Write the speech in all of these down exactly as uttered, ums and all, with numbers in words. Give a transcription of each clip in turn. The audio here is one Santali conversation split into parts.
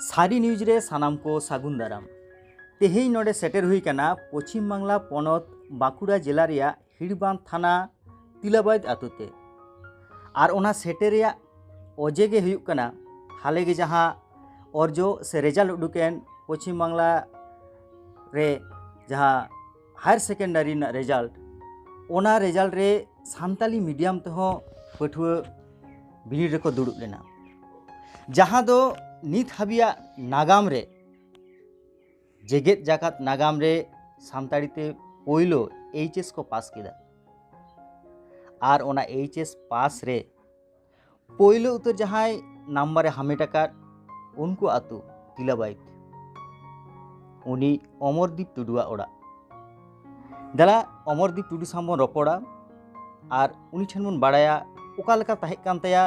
ᱥᱟᱹᱨᱤ ᱱᱤᱭᱩᱡᱽ ᱨᱮ ᱥᱟᱱᱟᱢ ᱠᱚ ᱥᱟᱹᱜᱩᱱ ᱫᱟᱨᱟᱢ᱾ ᱛᱮᱦᱮᱧ ᱱᱚᱰᱮ ᱥᱮᱴᱮᱨ ᱦᱩᱭ ᱠᱟᱱᱟ ᱯᱚᱪᱷᱤᱢ ᱵᱟᱝᱞᱟ ᱯᱚᱱᱚᱛ ᱵᱟᱸᱠᱩᱲᱟ ᱡᱮᱞᱟ ᱨᱮᱭᱟᱜ ᱦᱤᱲᱵᱟᱸᱫ ᱛᱷᱟᱱᱟ ᱛᱤᱞᱟᱵᱟᱭᱫ ᱟᱛᱳ ᱛᱮ᱾ ᱟᱨ ᱚᱱᱟ ᱥᱮᱴᱮᱨ ᱨᱮᱭᱟᱜ ᱚᱡᱮ ᱜᱮ ᱦᱩᱭᱩᱜ ᱠᱟᱱᱟ, ᱦᱟᱞᱮ ᱜᱮ ᱡᱟᱦᱟᱸ ᱚᱨᱡᱚ ᱥᱮ ᱨᱮᱡᱟᱞᱴ ᱩᱰᱩᱠᱮᱱ ᱯᱚᱪᱷᱤᱢ ᱵᱟᱝᱞᱟ ᱨᱮ, ᱡᱟᱦᱟᱸ ᱦᱟᱭᱟᱨ ᱥᱮᱠᱮᱱᱰᱟᱨᱤ ᱨᱮᱱᱟᱜ ᱨᱮᱡᱟᱞᱴ, ᱚᱱᱟ ᱨᱮᱡᱟᱞᱴ ᱨᱮ ᱥᱟᱱᱛᱟᱞᱤ ᱢᱤᱰᱤᱭᱟᱢ ᱛᱮᱦᱚᱸ ᱯᱟᱹᱴᱷᱩᱣᱟᱹ ᱵᱤᱱᱤᱰ ᱨᱮᱠᱚ ᱫᱩᱲᱩᱵ ᱞᱮᱱᱟ, ᱡᱟᱦᱟᱸ ᱫᱚ ᱱᱤᱛ ᱦᱟᱹᱵᱤᱡᱟᱜ ᱱᱟᱜᱟᱢ ᱨᱮ, ᱡᱮᱜᱮᱛ ᱡᱟᱠᱟᱛ ᱱᱟᱜᱟᱢ ᱨᱮ ᱥᱟᱱᱛᱟᱲᱤ ᱛᱮ ᱯᱳᱭᱞᱳ ᱮᱭᱤᱪ ᱮᱥ ᱠᱚ ᱯᱟᱥ ᱠᱮᱫᱟ᱾ ᱟᱨ ᱚᱱᱟ ᱮᱭᱤᱪ ᱮᱥ ᱯᱟᱥ ᱨᱮ ᱯᱳᱭᱞᱳ ᱩᱛᱟᱹᱨ ᱡᱟᱦᱟᱸᱭ ᱱᱟᱢᱵᱟᱨᱮ ᱦᱟᱢᱮᱴ ᱟᱠᱟᱫ, ᱩᱱᱠᱩ ᱟᱹᱛᱩ ᱛᱤᱞᱟᱵᱟᱭᱤᱛ, ᱩᱱᱤ ᱚᱢᱚᱨᱫᱤᱯ ᱴᱩᱰᱩᱣᱟᱜ ᱚᱲᱟᱜ᱾ ᱫᱮᱞᱟ, ᱚᱢᱚᱨᱫᱤᱯ ᱴᱩᱰᱩ ᱥᱟᱶ ᱵᱚᱱ ᱨᱚᱯᱚᱲᱟ ᱟᱨ ᱩᱱᱤ ᱴᱷᱮᱱ ᱵᱚᱱ ᱵᱟᱲᱟᱭᱟ ᱚᱠᱟ ᱞᱮᱠᱟ ᱛᱟᱦᱮᱸ ᱠᱟᱱ ᱛᱟᱭᱟ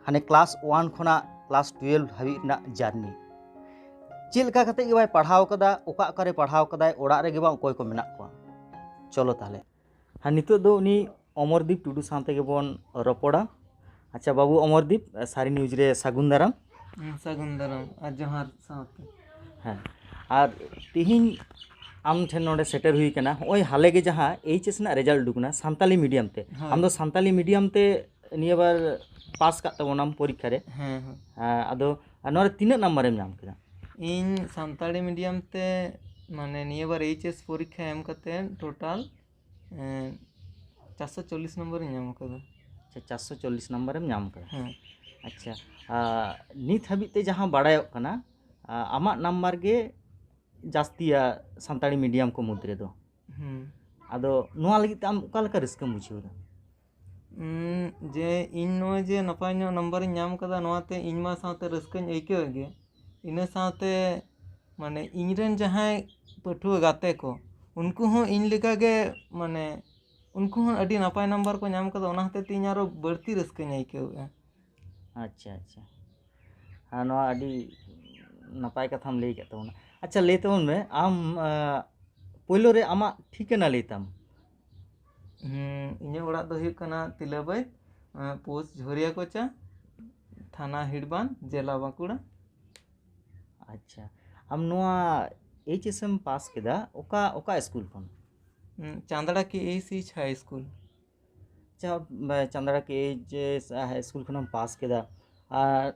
ᱦᱟᱱᱮ ᱠᱞᱟᱥ ᱳᱣᱟᱱ ᱠᱷᱚᱱᱟᱜ ᱠᱞᱟᱥ ᱴᱩᱭᱮᱞᱵᱷ ᱦᱟᱹᱵᱤᱡ ᱨᱮᱱᱟᱜ ᱡᱟᱨᱱᱤ᱾ ᱪᱮᱫ ᱞᱮᱠᱟ ᱠᱟᱛᱮ ᱜᱮ ᱵᱟᱭ ᱯᱟᱲᱦᱟᱣ ᱠᱟᱫᱟ, ᱚᱠᱟ ᱚᱠᱟᱨᱮ ᱯᱟᱲᱦᱟᱣ ᱠᱟᱫᱟᱭ, ᱚᱲᱟᱜ ᱨᱮᱜᱮ ᱵᱟᱝ ᱚᱠᱚᱭ ᱠᱚ ᱢᱮᱱᱟᱜ ᱠᱚᱣᱟ᱾ ᱪᱚᱞᱚ ᱛᱟᱦᱞᱮ᱾ ᱟᱨ ᱱᱤᱛᱚᱜ ᱫᱚ ᱩᱱᱤ ᱚᱢᱚᱨᱫᱤᱯ ᱴᱩᱰᱩ ᱥᱟᱶ ᱛᱮᱜᱮ ᱵᱚᱱ ᱨᱚᱯᱚᱲᱟ᱾ ᱟᱪᱪᱷᱟ ᱵᱟᱹᱵᱩ ᱚᱢᱚᱨᱫᱤᱯ, ᱥᱟᱹᱨᱤ ᱱᱤᱭᱩᱡᱽ ᱨᱮ ᱥᱟᱹᱜᱩᱱ ᱫᱟᱨᱟᱢ᱾ ᱦᱩᱸ, ᱥᱟᱹᱜᱩᱱ ᱫᱟᱨᱟᱢ ᱟᱨ ᱡᱚᱦᱟᱨ ᱥᱟᱶᱛᱮ᱾ ᱦᱮᱸ, ᱟᱨ ᱛᱤᱦᱤᱧ ᱟᱢ ᱴᱷᱮᱱ ᱱᱚᱰᱮ ᱥᱮᱴᱮᱨ ᱦᱩᱭ ᱠᱟᱱᱟ, ᱦᱚᱸᱜᱼᱚᱭ ᱦᱟᱞᱮ ᱜᱮ ᱡᱟᱦᱟᱸ ᱮᱭᱤᱪ ᱮᱥ ᱨᱮᱱᱟᱜ ᱨᱮᱡᱟᱞᱴ ᱩᱰᱩᱠ ᱮᱱᱟ ᱥᱟᱱᱛᱟᱞᱤ ᱢᱤᱰᱤᱭᱟᱢ ᱛᱮ, ᱦᱳᱭ᱾ ᱟᱢ ᱫᱚ ᱥᱟᱱᱛᱟᱞᱤ ᱢᱤᱰᱤᱭᱟᱢ ᱛᱮ ᱱᱤᱭᱟᱹ ᱵᱟᱨ ᱯᱟᱥ ᱠᱟᱜ ᱛᱟᱵᱚᱱᱟᱢ ᱯᱚᱨᱤᱠᱠᱷᱟ ᱨᱮ᱾ ᱦᱮᱸ, ᱦᱮᱸ᱾ ᱟᱨ ᱟᱫᱚ, ᱟᱨ ᱱᱚᱣᱟ ᱨᱮ ᱛᱤᱱᱟᱹᱜ ᱱᱟᱢᱵᱟᱨᱮᱢ ᱧᱟᱢ ᱠᱮᱫᱟ? ᱤᱧ ᱥᱟᱱᱛᱟᱲᱤ ᱢᱤᱰᱤᱭᱟᱢ ᱛᱮ, ᱢᱟᱱᱮ, ᱱᱤᱭᱟᱹ ᱵᱟᱨ ᱮᱭᱤᱪ ᱮᱥ ᱯᱚᱨᱤᱠᱠᱷᱟ ᱮᱢ ᱠᱟᱛᱮ ᱴᱳᱴᱟᱞ, ᱮᱸ, ᱪᱟᱨᱥᱚ ᱪᱚᱞᱞᱤᱥ ᱱᱚᱢᱵᱚᱨᱤᱧ ᱧᱟᱢ ᱟᱠᱟᱫᱟ᱾ ᱟᱪᱪᱷᱟ, ᱪᱟᱨᱥᱚ ᱪᱚᱞᱞᱤᱥ ᱱᱟᱢᱵᱟᱨᱮᱢ ᱧᱟᱢ ᱠᱟᱫᱟ᱾ ᱦᱮᱸ᱾ ᱟᱪᱪᱷᱟ, ᱟᱨ ᱱᱤᱛ ᱦᱟᱹᱵᱤᱡ ᱛᱮ ᱡᱟᱦᱟᱸ ᱵᱟᱲᱟᱭᱚᱜ ᱠᱟᱱᱟ, ᱟ, ᱟᱢᱟᱜ ᱱᱟᱢᱵᱟᱨ ᱜᱮ ᱡᱟᱹᱥᱛᱤᱭᱟ ᱥᱟᱱᱛᱟᱲᱤ ᱢᱤᱰᱤᱭᱟᱢ ᱠᱚ ᱢᱩᱫᱽ ᱨᱮᱫᱚ᱾ ᱦᱩᱸ᱾ ᱟᱫᱚ ᱱᱚᱣᱟ ᱞᱟᱹᱜᱤᱫ ᱛᱮ ᱟᱢ ᱚᱠᱟ ᱞᱮᱠᱟ ᱨᱟᱹᱥᱠᱟᱹᱢ ᱵᱩᱡᱷᱟᱹᱣ ᱮᱫᱟ? ᱩᱸ, ᱡᱮ ᱤᱧ ᱱᱚᱜᱼᱚᱭ ᱡᱮ ᱱᱟᱯᱟᱭ ᱧᱚᱜ ᱱᱟᱢᱵᱟᱨᱤᱧ ᱧᱟᱢ ᱠᱟᱫᱟ, ᱱᱚᱣᱟᱛᱮ ᱤᱧ ᱢᱟ ᱥᱟᱶᱛᱮ ᱨᱟᱹᱥᱠᱟᱹᱧ ᱟᱹᱭᱠᱟᱹᱣᱮᱫ ᱜᱮ᱾ ᱤᱱᱟᱹ ᱥᱟᱶᱛᱮ, ᱢᱟᱱᱮ, ᱤᱧᱨᱮᱱ ᱡᱟᱦᱟᱸᱭ ᱯᱟᱹᱴᱷᱩᱣᱟᱹ ᱜᱟᱛᱮ ᱠᱚ, ᱩᱱᱠᱩ ᱦᱚᱸ ᱤᱧ ᱞᱮᱠᱟᱜᱮ, ᱢᱟᱱᱮ, ᱩᱱᱠᱩ ᱦᱚᱸ ᱟᱹᱰᱤ ᱱᱟᱯᱟᱭ ᱱᱟᱢᱵᱟᱨ ᱠᱚ ᱧᱟᱢ ᱠᱟᱫᱟ, ᱚᱱᱟ ᱦᱚᱛᱮᱡ ᱛᱮ ᱤᱧ ᱟᱨᱚ ᱵᱟᱹᱲᱛᱤ ᱨᱟᱹᱥᱠᱟᱹᱧ ᱟᱹᱭᱠᱟᱹᱣᱮᱫᱼᱟ᱾ ᱟᱪᱪᱷᱟ, ᱟᱪᱪᱷᱟ᱾ ᱟᱨ ᱱᱚᱣᱟ ᱟᱹᱰᱤ ᱱᱟᱯᱟᱭ ᱠᱟᱛᱷᱟᱢ ᱞᱟᱹᱭ ᱠᱮᱫ ᱛᱟᱵᱚᱱᱟ᱾ ᱟᱪᱪᱷᱟ, ᱞᱟᱹᱭ ᱛᱟᱵᱚᱱ ᱢᱮ, ᱟᱢ, ᱟ, ᱯᱳᱭᱞᱳ ᱨᱮ ᱟᱢᱟᱜ ᱴᱷᱤᱠᱟᱹᱱᱟ ᱞᱟᱹᱭ ᱛᱟᱢ᱾ ᱦᱩᱸ, ᱤᱧᱟᱹᱜ ᱚᱲᱟᱜ ᱫᱚ ᱦᱩᱭᱩᱜ ᱠᱟᱱᱟ ᱛᱤᱞᱟᱹᱵᱟᱹᱭ, ᱟ, ᱯᱳᱥᱴ ᱡᱷᱚᱨᱤᱭᱟᱠᱚᱪᱟ, ᱛᱷᱟᱱᱟ ᱦᱤᱲᱵᱟᱱ, ᱡᱮᱞᱟ ᱵᱟᱸᱠᱩᱲᱟ᱾ ᱟᱪᱪᱷᱟ, ᱟᱢ ᱱᱚᱣᱟ ᱮᱭᱤᱪ ᱮᱥ ᱮᱢ ᱯᱟᱥ ᱠᱮᱫᱟ ᱚᱠᱟ, ᱚᱠᱟ ᱥᱠᱩᱞ ᱠᱷᱚᱱ? ᱪᱟᱸᱫᱽᱲᱟ ᱠᱮ ᱮᱭᱤᱪ ᱮᱥ ᱦᱟᱭ ᱥᱠᱩᱞ᱾ ᱟᱪᱪᱷᱟ, ᱪᱟᱸᱫᱽᱲᱟ ᱠᱮ ᱮᱭᱤᱪ ᱮᱥ ᱦᱟᱭ ᱥᱠᱩᱞ ᱠᱷᱚᱱᱮᱢ ᱯᱟᱥ ᱠᱮᱫᱟ, ᱟᱨ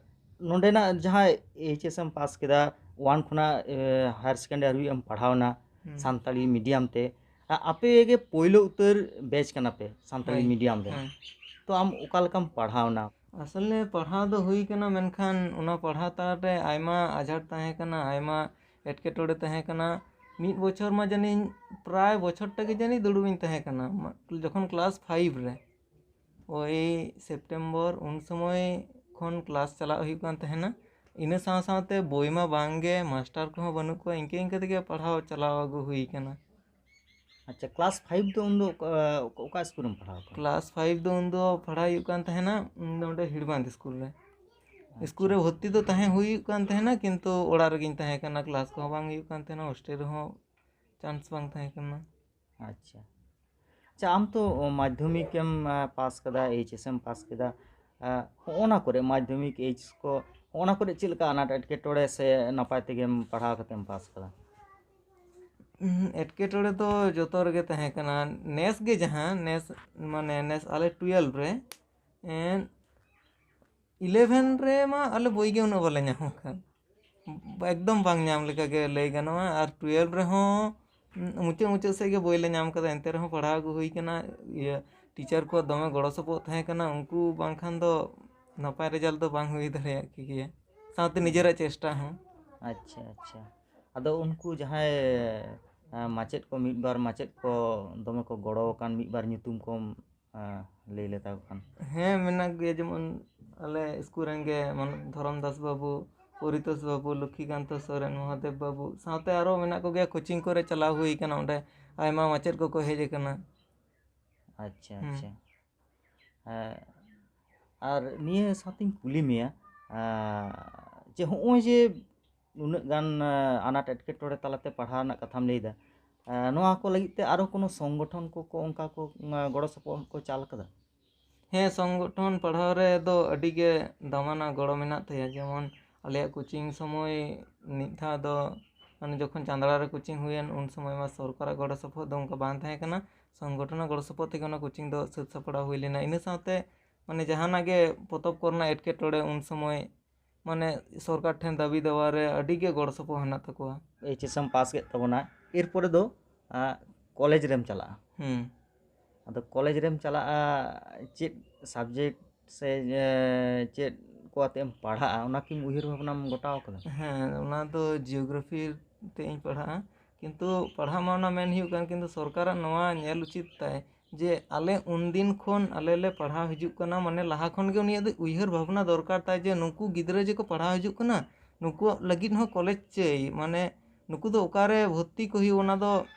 ᱱᱚᱸᱰᱮᱱᱟᱜ ᱡᱟᱦᱟᱸ ᱮᱭᱤᱪ ᱮᱥ ᱮᱢ ᱯᱟᱥ ᱠᱮᱫᱟ, ᱳᱣᱟᱱ ᱠᱷᱚᱱᱟᱜ ᱦᱟᱭᱟᱨ ᱥᱮᱠᱮᱱᱰᱟᱨᱤ ᱦᱟᱹᱵᱤᱡ ᱮᱢ ᱯᱟᱲᱦᱟᱣᱱᱟ ᱥᱟᱱᱛᱟᱲᱤ ᱢᱤᱰᱤᱭᱟᱢ ᱛᱮ, ᱟᱯᱮ ᱜᱮ ᱯᱳᱭᱞᱳ ᱩᱛᱟᱹᱨ ᱵᱮᱪ ᱠᱟᱱᱟ ᱯᱮ ᱥᱟᱱᱛᱟᱲᱤ ᱢᱤᱰᱤᱭᱟᱢ ᱨᱮ᱾ ᱛᱚ ᱟᱢ ᱚᱠᱟ ᱞᱮᱠᱟᱢ ᱯᱟᱲᱦᱟᱣᱱᱟ? ᱟᱥᱚᱞᱮ ᱯᱟᱲᱦᱟᱣ ᱫᱚ ᱦᱩᱭ ᱠᱟᱱᱟ, ᱢᱮᱱᱠᱷᱟᱱ ᱚᱱᱟ ᱯᱟᱲᱦᱟᱣ ᱛᱟᱞᱟᱨᱮ ᱟᱭᱢᱟ ᱟᱡᱷᱟᱴ ᱛᱟᱦᱮᱸ ᱠᱟᱱᱟ, ᱟᱭᱢᱟ ᱮᱴᱠᱮᱴᱚᱬᱮ ᱛᱟᱦᱮᱸ ᱠᱟᱱᱟ᱾ ᱢᱤᱫ ᱵᱚᱪᱷᱚᱨ ᱢᱟ ᱡᱟᱹᱱᱤᱡ ᱯᱨᱟᱭ ᱵᱚᱪᱷᱚᱨ ᱴᱟ ᱜᱮ ᱡᱟᱹᱱᱤᱡ ᱫᱩᱲᱩᱵ ᱤᱧ ᱛᱟᱦᱮᱸ ᱠᱟᱱᱟ, ᱢᱟ-, ᱡᱚᱠᱷᱚᱱ ᱠᱞᱟᱥ ᱯᱷᱟᱭᱤᱵᱷ ᱨᱮ᱾ ᱳᱭ ᱥᱮᱯᱴᱮᱢᱵᱚᱨ ᱩᱱ ᱥᱚᱢᱚᱭ ᱠᱷᱚᱱ ᱠᱞᱟᱥ ᱪᱟᱞᱟᱜ ᱦᱩᱭᱩᱜ ᱠᱟᱱ ᱛᱟᱦᱮᱱᱟ᱾ ᱤᱱᱟᱹ ᱥᱟᱶ ᱥᱟᱶᱛᱮ ᱵᱳᱭ ᱢᱟ ᱵᱟᱝ ᱜᱮ, ᱢᱟᱥᱴᱟᱨ ᱠᱚᱦᱚᱸ ᱵᱟᱹᱱᱩᱜ ᱠᱚᱣᱟ, ᱤᱱᱠᱟᱹ ᱤᱱᱠᱟᱹ ᱛᱮᱜᱮ ᱯᱟᱲᱦᱟᱣ ᱪᱟᱞᱟᱣ ᱟᱹᱜᱩ ᱦᱩᱭ ᱠᱟᱱᱟ᱾ ᱟᱪᱪᱷᱟ, ᱠᱞᱟᱥ ᱯᱷᱟᱭᱤᱵᱷ ᱫᱚ ᱩᱱᱫᱚ ᱚᱠᱟ, ᱚᱠᱟ ᱥᱠᱩᱞ ᱨᱮᱢ ᱯᱟᱲᱦᱟᱣ ᱠᱟᱱᱟ? ᱠᱞᱟᱥ ᱯᱷᱟᱭᱤᱵᱷ ᱫᱚ ᱩᱱᱫᱚ ᱯᱟᱲᱦᱟᱣ ᱦᱩᱭᱩᱜ ᱠᱟᱱ ᱛᱟᱦᱮᱱᱟ, ᱩᱱᱫᱚ ᱚᱸᱰᱮ ᱦᱤᱲᱵᱟᱸᱫᱽ ᱥᱠᱩᱞ ᱨᱮ᱾ ᱥᱠᱩᱞ ᱨᱮ ᱵᱷᱚᱨᱛᱤ ᱫᱚ ᱛᱟᱦᱮᱸ ᱦᱩᱭᱩᱜ ᱠᱟᱱ ᱛᱟᱦᱮᱱᱟ, ᱠᱤᱱᱛᱩ ᱚᱲᱟᱜ ᱨᱮᱜᱮᱧ ᱛᱟᱦᱮᱸ ᱠᱟᱱᱟ, ᱠᱞᱟᱥ ᱠᱚᱦᱚᱸ ᱵᱟᱝ ᱦᱩᱭᱩᱜ ᱠᱟᱱ ᱛᱟᱦᱮᱱᱟ, ᱦᱳᱥᱴᱮᱞ ᱨᱮᱦᱚᱸ ᱪᱟᱱᱥ ᱵᱟᱝ ᱛᱟᱦᱮᱸ ᱠᱟᱱᱟ᱾ ᱟᱪᱪᱷᱟ, ᱟᱪᱪᱷᱟ, ᱟᱢ ᱛᱚ ᱢᱟᱫᱽᱫᱷᱚᱢᱤᱠ ᱮᱢ, ᱟ, ᱯᱟᱥ ᱠᱟᱫᱟ, ᱮᱭᱤᱪ ᱮᱥ ᱮᱢ ᱯᱟᱥ ᱠᱮᱫᱟ, ᱟ, ᱦᱚᱸᱜᱼᱚ ᱱᱟ ᱠᱚᱨᱮ ᱢᱟᱫᱽᱫᱷᱚᱢᱤᱠ, ᱮᱭᱤᱪ ᱮᱥ ᱠᱚ, ᱦᱚᱸᱜᱼᱚ ᱱᱟ ᱠᱚᱨᱮ ᱪᱮᱫ ᱞᱮᱠᱟ ᱟᱱᱟᱴ ᱮᱴᱠᱮᱴᱚᱬᱮ ᱥᱮ ᱱᱟᱯᱟᱭ ᱛᱮᱜᱮᱢ ᱯᱟᱲᱦᱟᱣ ᱠᱟᱛᱮᱢ ᱯᱟᱥ ᱠᱟᱫᱟ? ᱩᱸ, ᱮᱴᱠᱮᱴᱚᱬᱮ ᱫᱚ ᱡᱚᱛᱚ ᱨᱮᱜᱮ ᱛᱟᱦᱮᱸ ᱠᱟᱱᱟ᱾ ᱱᱮᱥ ᱜᱮ ᱡᱟᱦᱟᱸ, ᱱᱮᱥ, ᱢᱟᱱᱮ, ᱱᱮᱥ ᱟᱞᱮ ᱴᱩᱭᱮᱞᱵᱷ ᱨᱮ, ᱮᱸ, ᱤᱞᱮᱵᱷᱮᱱ ᱨᱮᱢᱟ ᱟᱞᱮ ᱵᱳᱭ ᱜᱮ ᱩᱱᱟᱹᱜ ᱵᱟᱞᱮ ᱧᱟᱢ ᱟᱠᱟᱫ, ᱮᱠᱫᱚᱢ ᱵᱟᱝ ᱧᱟᱢ ᱞᱮᱠᱟ ᱜᱮ ᱞᱟᱹᱭ ᱜᱟᱱᱚᱜᱼᱟ᱾ ᱟᱨ ᱴᱩᱭᱮᱞᱵᱷ ᱨᱮᱦᱚᱸ ᱢᱩᱪᱟᱹᱫ ᱢᱩᱪᱟᱹᱫ ᱥᱮᱫ ᱜᱮ ᱵᱳᱭ ᱞᱮ ᱧᱟᱢ ᱠᱟᱫᱟ, ᱮᱱᱛᱮ ᱨᱮᱦᱚᱸ ᱯᱟᱲᱦᱟᱣ ᱟᱹᱜᱩ ᱦᱩᱭ ᱠᱟᱱᱟ᱾ ᱤᱭᱟᱹ, ᱴᱤᱪᱟᱨ ᱠᱚᱣᱟᱜ ᱫᱚᱢᱮ ᱜᱚᱲᱚ ᱥᱚᱯᱚᱦᱚᱫ ᱛᱟᱦᱮᱸ ᱠᱟᱱᱟ, ᱩᱱᱠᱩ ᱵᱟᱝᱠᱷᱟᱱ ᱫᱚ ᱱᱟᱯᱟᱭ ᱨᱮᱡᱟᱞᱴ ᱫᱚ ᱵᱟᱝ ᱦᱩᱭ ᱫᱟᱲᱮᱭᱟᱜ ᱠᱮᱭᱟ, ᱥᱟᱶᱛᱮ ᱱᱤᱡᱮᱨᱟᱜ ᱪᱮᱥᱴᱟ ᱦᱚᱸ᱾ ᱟᱪᱪᱷᱟ, ᱟᱪᱪᱷᱟ᱾ ᱟᱫᱚ ᱩᱱᱠᱩ ᱡᱟᱦᱟᱸᱭ, ᱮᱸ, ᱢᱟᱪᱮᱫ ᱠᱚ, ᱢᱤᱫ ᱵᱟᱨ ᱢᱟᱪᱮᱫ ᱠᱚ ᱫᱚᱢᱮ ᱠᱚ ᱜᱚᱲᱚ ᱟᱠᱟᱱ, ᱢᱤᱫ ᱵᱟᱨ ᱧᱩᱛᱩᱢ ᱠᱚᱢ ᱟᱸ, ᱞᱟᱹᱭ ᱞᱮᱛᱟ ᱠᱚ ᱠᱷᱟᱱ᱾ ᱦᱮᱸ, ᱢᱮᱱᱟᱜ ᱜᱮᱭᱟ, ᱡᱮᱢᱚᱱ ᱟᱞᱮ ᱥᱠᱩᱞ ᱨᱮᱱ ᱜᱮ ᱢᱟᱱ-, ᱫᱷᱚᱨᱚᱢ ᱫᱟᱥ ᱵᱟᱹᱵᱩ, ᱯᱚᱨᱤᱛᱳᱥ ᱵᱟᱹᱵᱩ, ᱞᱚᱠᱠᱷᱤᱠᱟᱱᱛᱚ ᱥᱚᱨᱮᱱ, ᱢᱚᱦᱟᱫᱮᱵ ᱵᱟᱹᱵᱩ, ᱥᱟᱶᱛᱮ ᱟᱨᱚ ᱢᱮᱱᱟᱜ ᱠᱚᱜᱮᱭᱟ, ᱠᱳᱪᱤᱝ ᱠᱚᱨᱮ ᱪᱟᱞᱟᱣ ᱦᱩᱭ ᱠᱟᱱᱟ, ᱚᱸᱰᱮ ᱟᱭᱢᱟ ᱢᱟᱪᱮᱫ ᱠᱚᱠᱚ ᱦᱮᱡ ᱟᱠᱟᱱᱟ᱾ ᱟᱪᱪᱷᱟ, ᱦᱩᱸ᱾ ᱟᱪᱪᱷᱟ᱾ ᱦᱮᱸ, ᱟᱨ ᱱᱤᱭᱟᱹ ᱥᱟᱶᱛᱮᱧ ᱠᱩᱞᱤ ᱢᱮᱭᱟ, ᱟᱸ, ᱡᱮ ᱦᱚᱸᱜᱼᱚᱭ ᱡᱮ ᱩᱱᱟᱹᱜ ᱜᱟᱱ, ᱟᱸ, ᱟᱱᱟᱴ ᱮᱴᱠᱮᱴᱚᱬᱮ ᱛᱟᱞᱟᱛᱮ ᱯᱟᱲᱦᱟᱣ ᱨᱮᱱᱟᱜ ᱠᱟᱛᱷᱟᱢ ᱞᱟᱹᱭᱫᱟ, ᱟᱸ, ᱱᱚᱣᱟ ᱠᱚ ᱞᱟᱹᱜᱤᱫ ᱛᱮ ᱟᱨᱚ ᱠᱳᱱᱳ ᱥᱚᱝᱜᱚᱴᱷᱚᱱ ᱠᱚ, ᱠᱚ ᱚᱱᱠᱟ ᱠᱚ, ᱟᱸ, ᱜᱚᱲᱚ ᱥᱚᱯᱚᱦᱚᱫ ᱠᱚ ᱪᱟᱞ ᱠᱟᱫᱟ? ᱦᱮᱸ, ᱥᱚᱝᱜᱚᱴᱷᱚᱱ ᱯᱟᱲᱦᱟᱣ ᱨᱮ ᱫᱚ ᱟᱹᱰᱤ ᱜᱮ ᱫᱟᱢᱟᱱᱟᱜ ᱜᱚᱲᱚ ᱢᱮᱱᱟᱜ ᱛᱟᱭᱟ᱾ ᱡᱮᱢᱚᱱ ᱟᱞᱮᱭᱟᱜ ᱠᱳᱪᱤᱝ ᱥᱚᱢᱚᱭ ᱢᱤᱫ ᱫᱷᱟᱣ ᱫᱚ ᱢᱟᱱᱮ ᱡᱚᱠᱷᱚᱱ ᱪᱟᱸᱫᱽᱲᱟ ᱨᱮ ᱠᱳᱪᱤᱝ ᱦᱩᱭᱮᱱ, ᱩᱱ ᱥᱚᱢᱚᱭ ᱢᱟ ᱥᱚᱨᱠᱟᱨᱟᱜ ᱜᱚᱲᱚ ᱥᱚᱯᱚᱦᱚᱫ ᱫᱚ ᱚᱱᱠᱟ ᱵᱟᱝ ᱛᱟᱦᱮᱸ ᱠᱟᱱᱟ᱾ ᱥᱚᱝᱜᱚᱴᱷᱚᱱᱟᱜ ᱜᱚᱲᱚ ᱥᱚᱯᱚᱦᱚᱫ ᱛᱮᱜᱮ ᱚᱱᱟ ᱠᱳᱪᱤᱝ ᱫᱚ ᱥᱟᱹᱛ ᱥᱟᱯᱲᱟᱣ ᱦᱩᱭ ᱞᱮᱱᱟ᱾ ᱤᱱᱟᱹ ᱥᱟᱶᱛᱮ ᱢᱟᱱᱮ ᱡᱟᱦᱟᱱᱟᱜ ᱜᱮ ᱯᱚᱛᱚᱵ ᱠᱚᱨᱮᱱᱟᱜ ᱮᱴᱠᱮᱴᱚᱬᱮ, ᱩᱱ ᱥᱚᱢᱚᱭ ᱢᱟᱱᱮ ᱥᱚᱨᱠᱟᱨ ᱴᱷᱮᱱ ᱫᱟᱹᱵᱤ ᱫᱟᱣᱟ ᱨᱮ ᱟᱹᱰᱤ ᱜᱮ ᱜᱚᱲᱚ ᱥᱚᱯᱚᱦᱚᱫ ᱦᱮᱱᱟᱜ ᱛᱟᱠᱚᱣᱟ᱾ ᱮᱭᱤᱪ ᱮᱥ ᱮᱢ ᱯᱟᱥ ᱠᱮᱫ ᱛᱟᱵᱚᱱᱟ, ᱮᱨᱯᱚᱨᱮ ᱫᱚ ᱠᱚᱞᱮᱡᱽ ᱨᱮᱢ ᱪᱟᱞᱟᱜᱼᱟ᱾ ᱦᱩᱸ᱾ ᱟᱫᱚ ᱠᱚᱞᱮᱡᱽ ᱨᱮᱢ ᱪᱟᱞᱟᱜᱼᱟ, ᱪᱮᱫ ᱥᱟᱵᱡᱮᱠᱴ ᱥᱮ ᱮ, ᱪᱮᱫ ᱠᱚ ᱟᱛᱮᱢ ᱯᱟᱲᱦᱟᱜᱼᱟ, ᱚᱱᱟ ᱠᱤᱢ ᱩᱭᱦᱟᱹᱨ ᱵᱷᱟᱵᱽᱱᱟᱢ ᱜᱚᱴᱟᱣ ᱠᱟᱫᱟ? ᱦᱮᱸ, ᱚᱱᱟ ᱫᱚ ᱡᱤᱭᱳᱜᱨᱟᱯᱷᱤ ᱛᱮ ᱤᱧ ᱯᱟᱲᱦᱟᱜᱼᱟ᱾ ᱠᱤᱱᱛᱩ ᱯᱟᱲᱦᱟᱜ ᱢᱟ ᱚᱱᱟ ᱢᱮᱱ ᱦᱩᱭᱩᱜ ᱠᱟᱱ, ᱠᱤᱱᱛᱩ ᱥᱚᱨᱠᱟᱨᱟᱜ ᱱᱚᱣᱟ ᱧᱮᱞ ᱩᱪᱤᱛ ᱛᱟᱭ ᱡᱮ ᱟᱞᱮ ᱩᱱᱫᱤᱱ ᱠᱷᱚᱱ ᱟᱞᱮ ᱞᱮ ᱯᱟᱲᱦᱟᱣ ᱦᱤᱡᱩᱜ ᱠᱟᱱᱟ, ᱢᱟᱱᱮ ᱞᱟᱦᱟ ᱠᱷᱚᱱ ᱜᱮ ᱩᱱᱤᱭᱟᱜ ᱫᱚ ᱩᱭᱦᱟᱹᱨ ᱵᱷᱟᱵᱽᱱᱟ ᱫᱚᱨᱠᱟᱨ ᱛᱟᱭ ᱡᱮ ᱱᱩᱠᱩ ᱜᱤᱫᱽᱨᱟᱹ ᱡᱮ ᱠᱚ ᱯᱟᱲᱦᱟᱣ ᱦᱤᱡᱩᱜ ᱠᱟᱱᱟ, ᱱᱩᱠᱩᱣᱟᱜ ᱞᱟᱹᱜᱤᱫ ᱦᱚᱸ ᱠᱚᱞᱮᱡᱽ ᱪᱟᱹᱭ, ᱢᱟᱱᱮ ᱱᱩᱠᱩ ᱫᱚ ᱚᱠᱟᱨᱮ ᱵᱷᱚᱨᱛᱤ ᱠᱚ ᱦᱩᱭᱩᱜ, ᱚᱱᱟ ᱫᱚ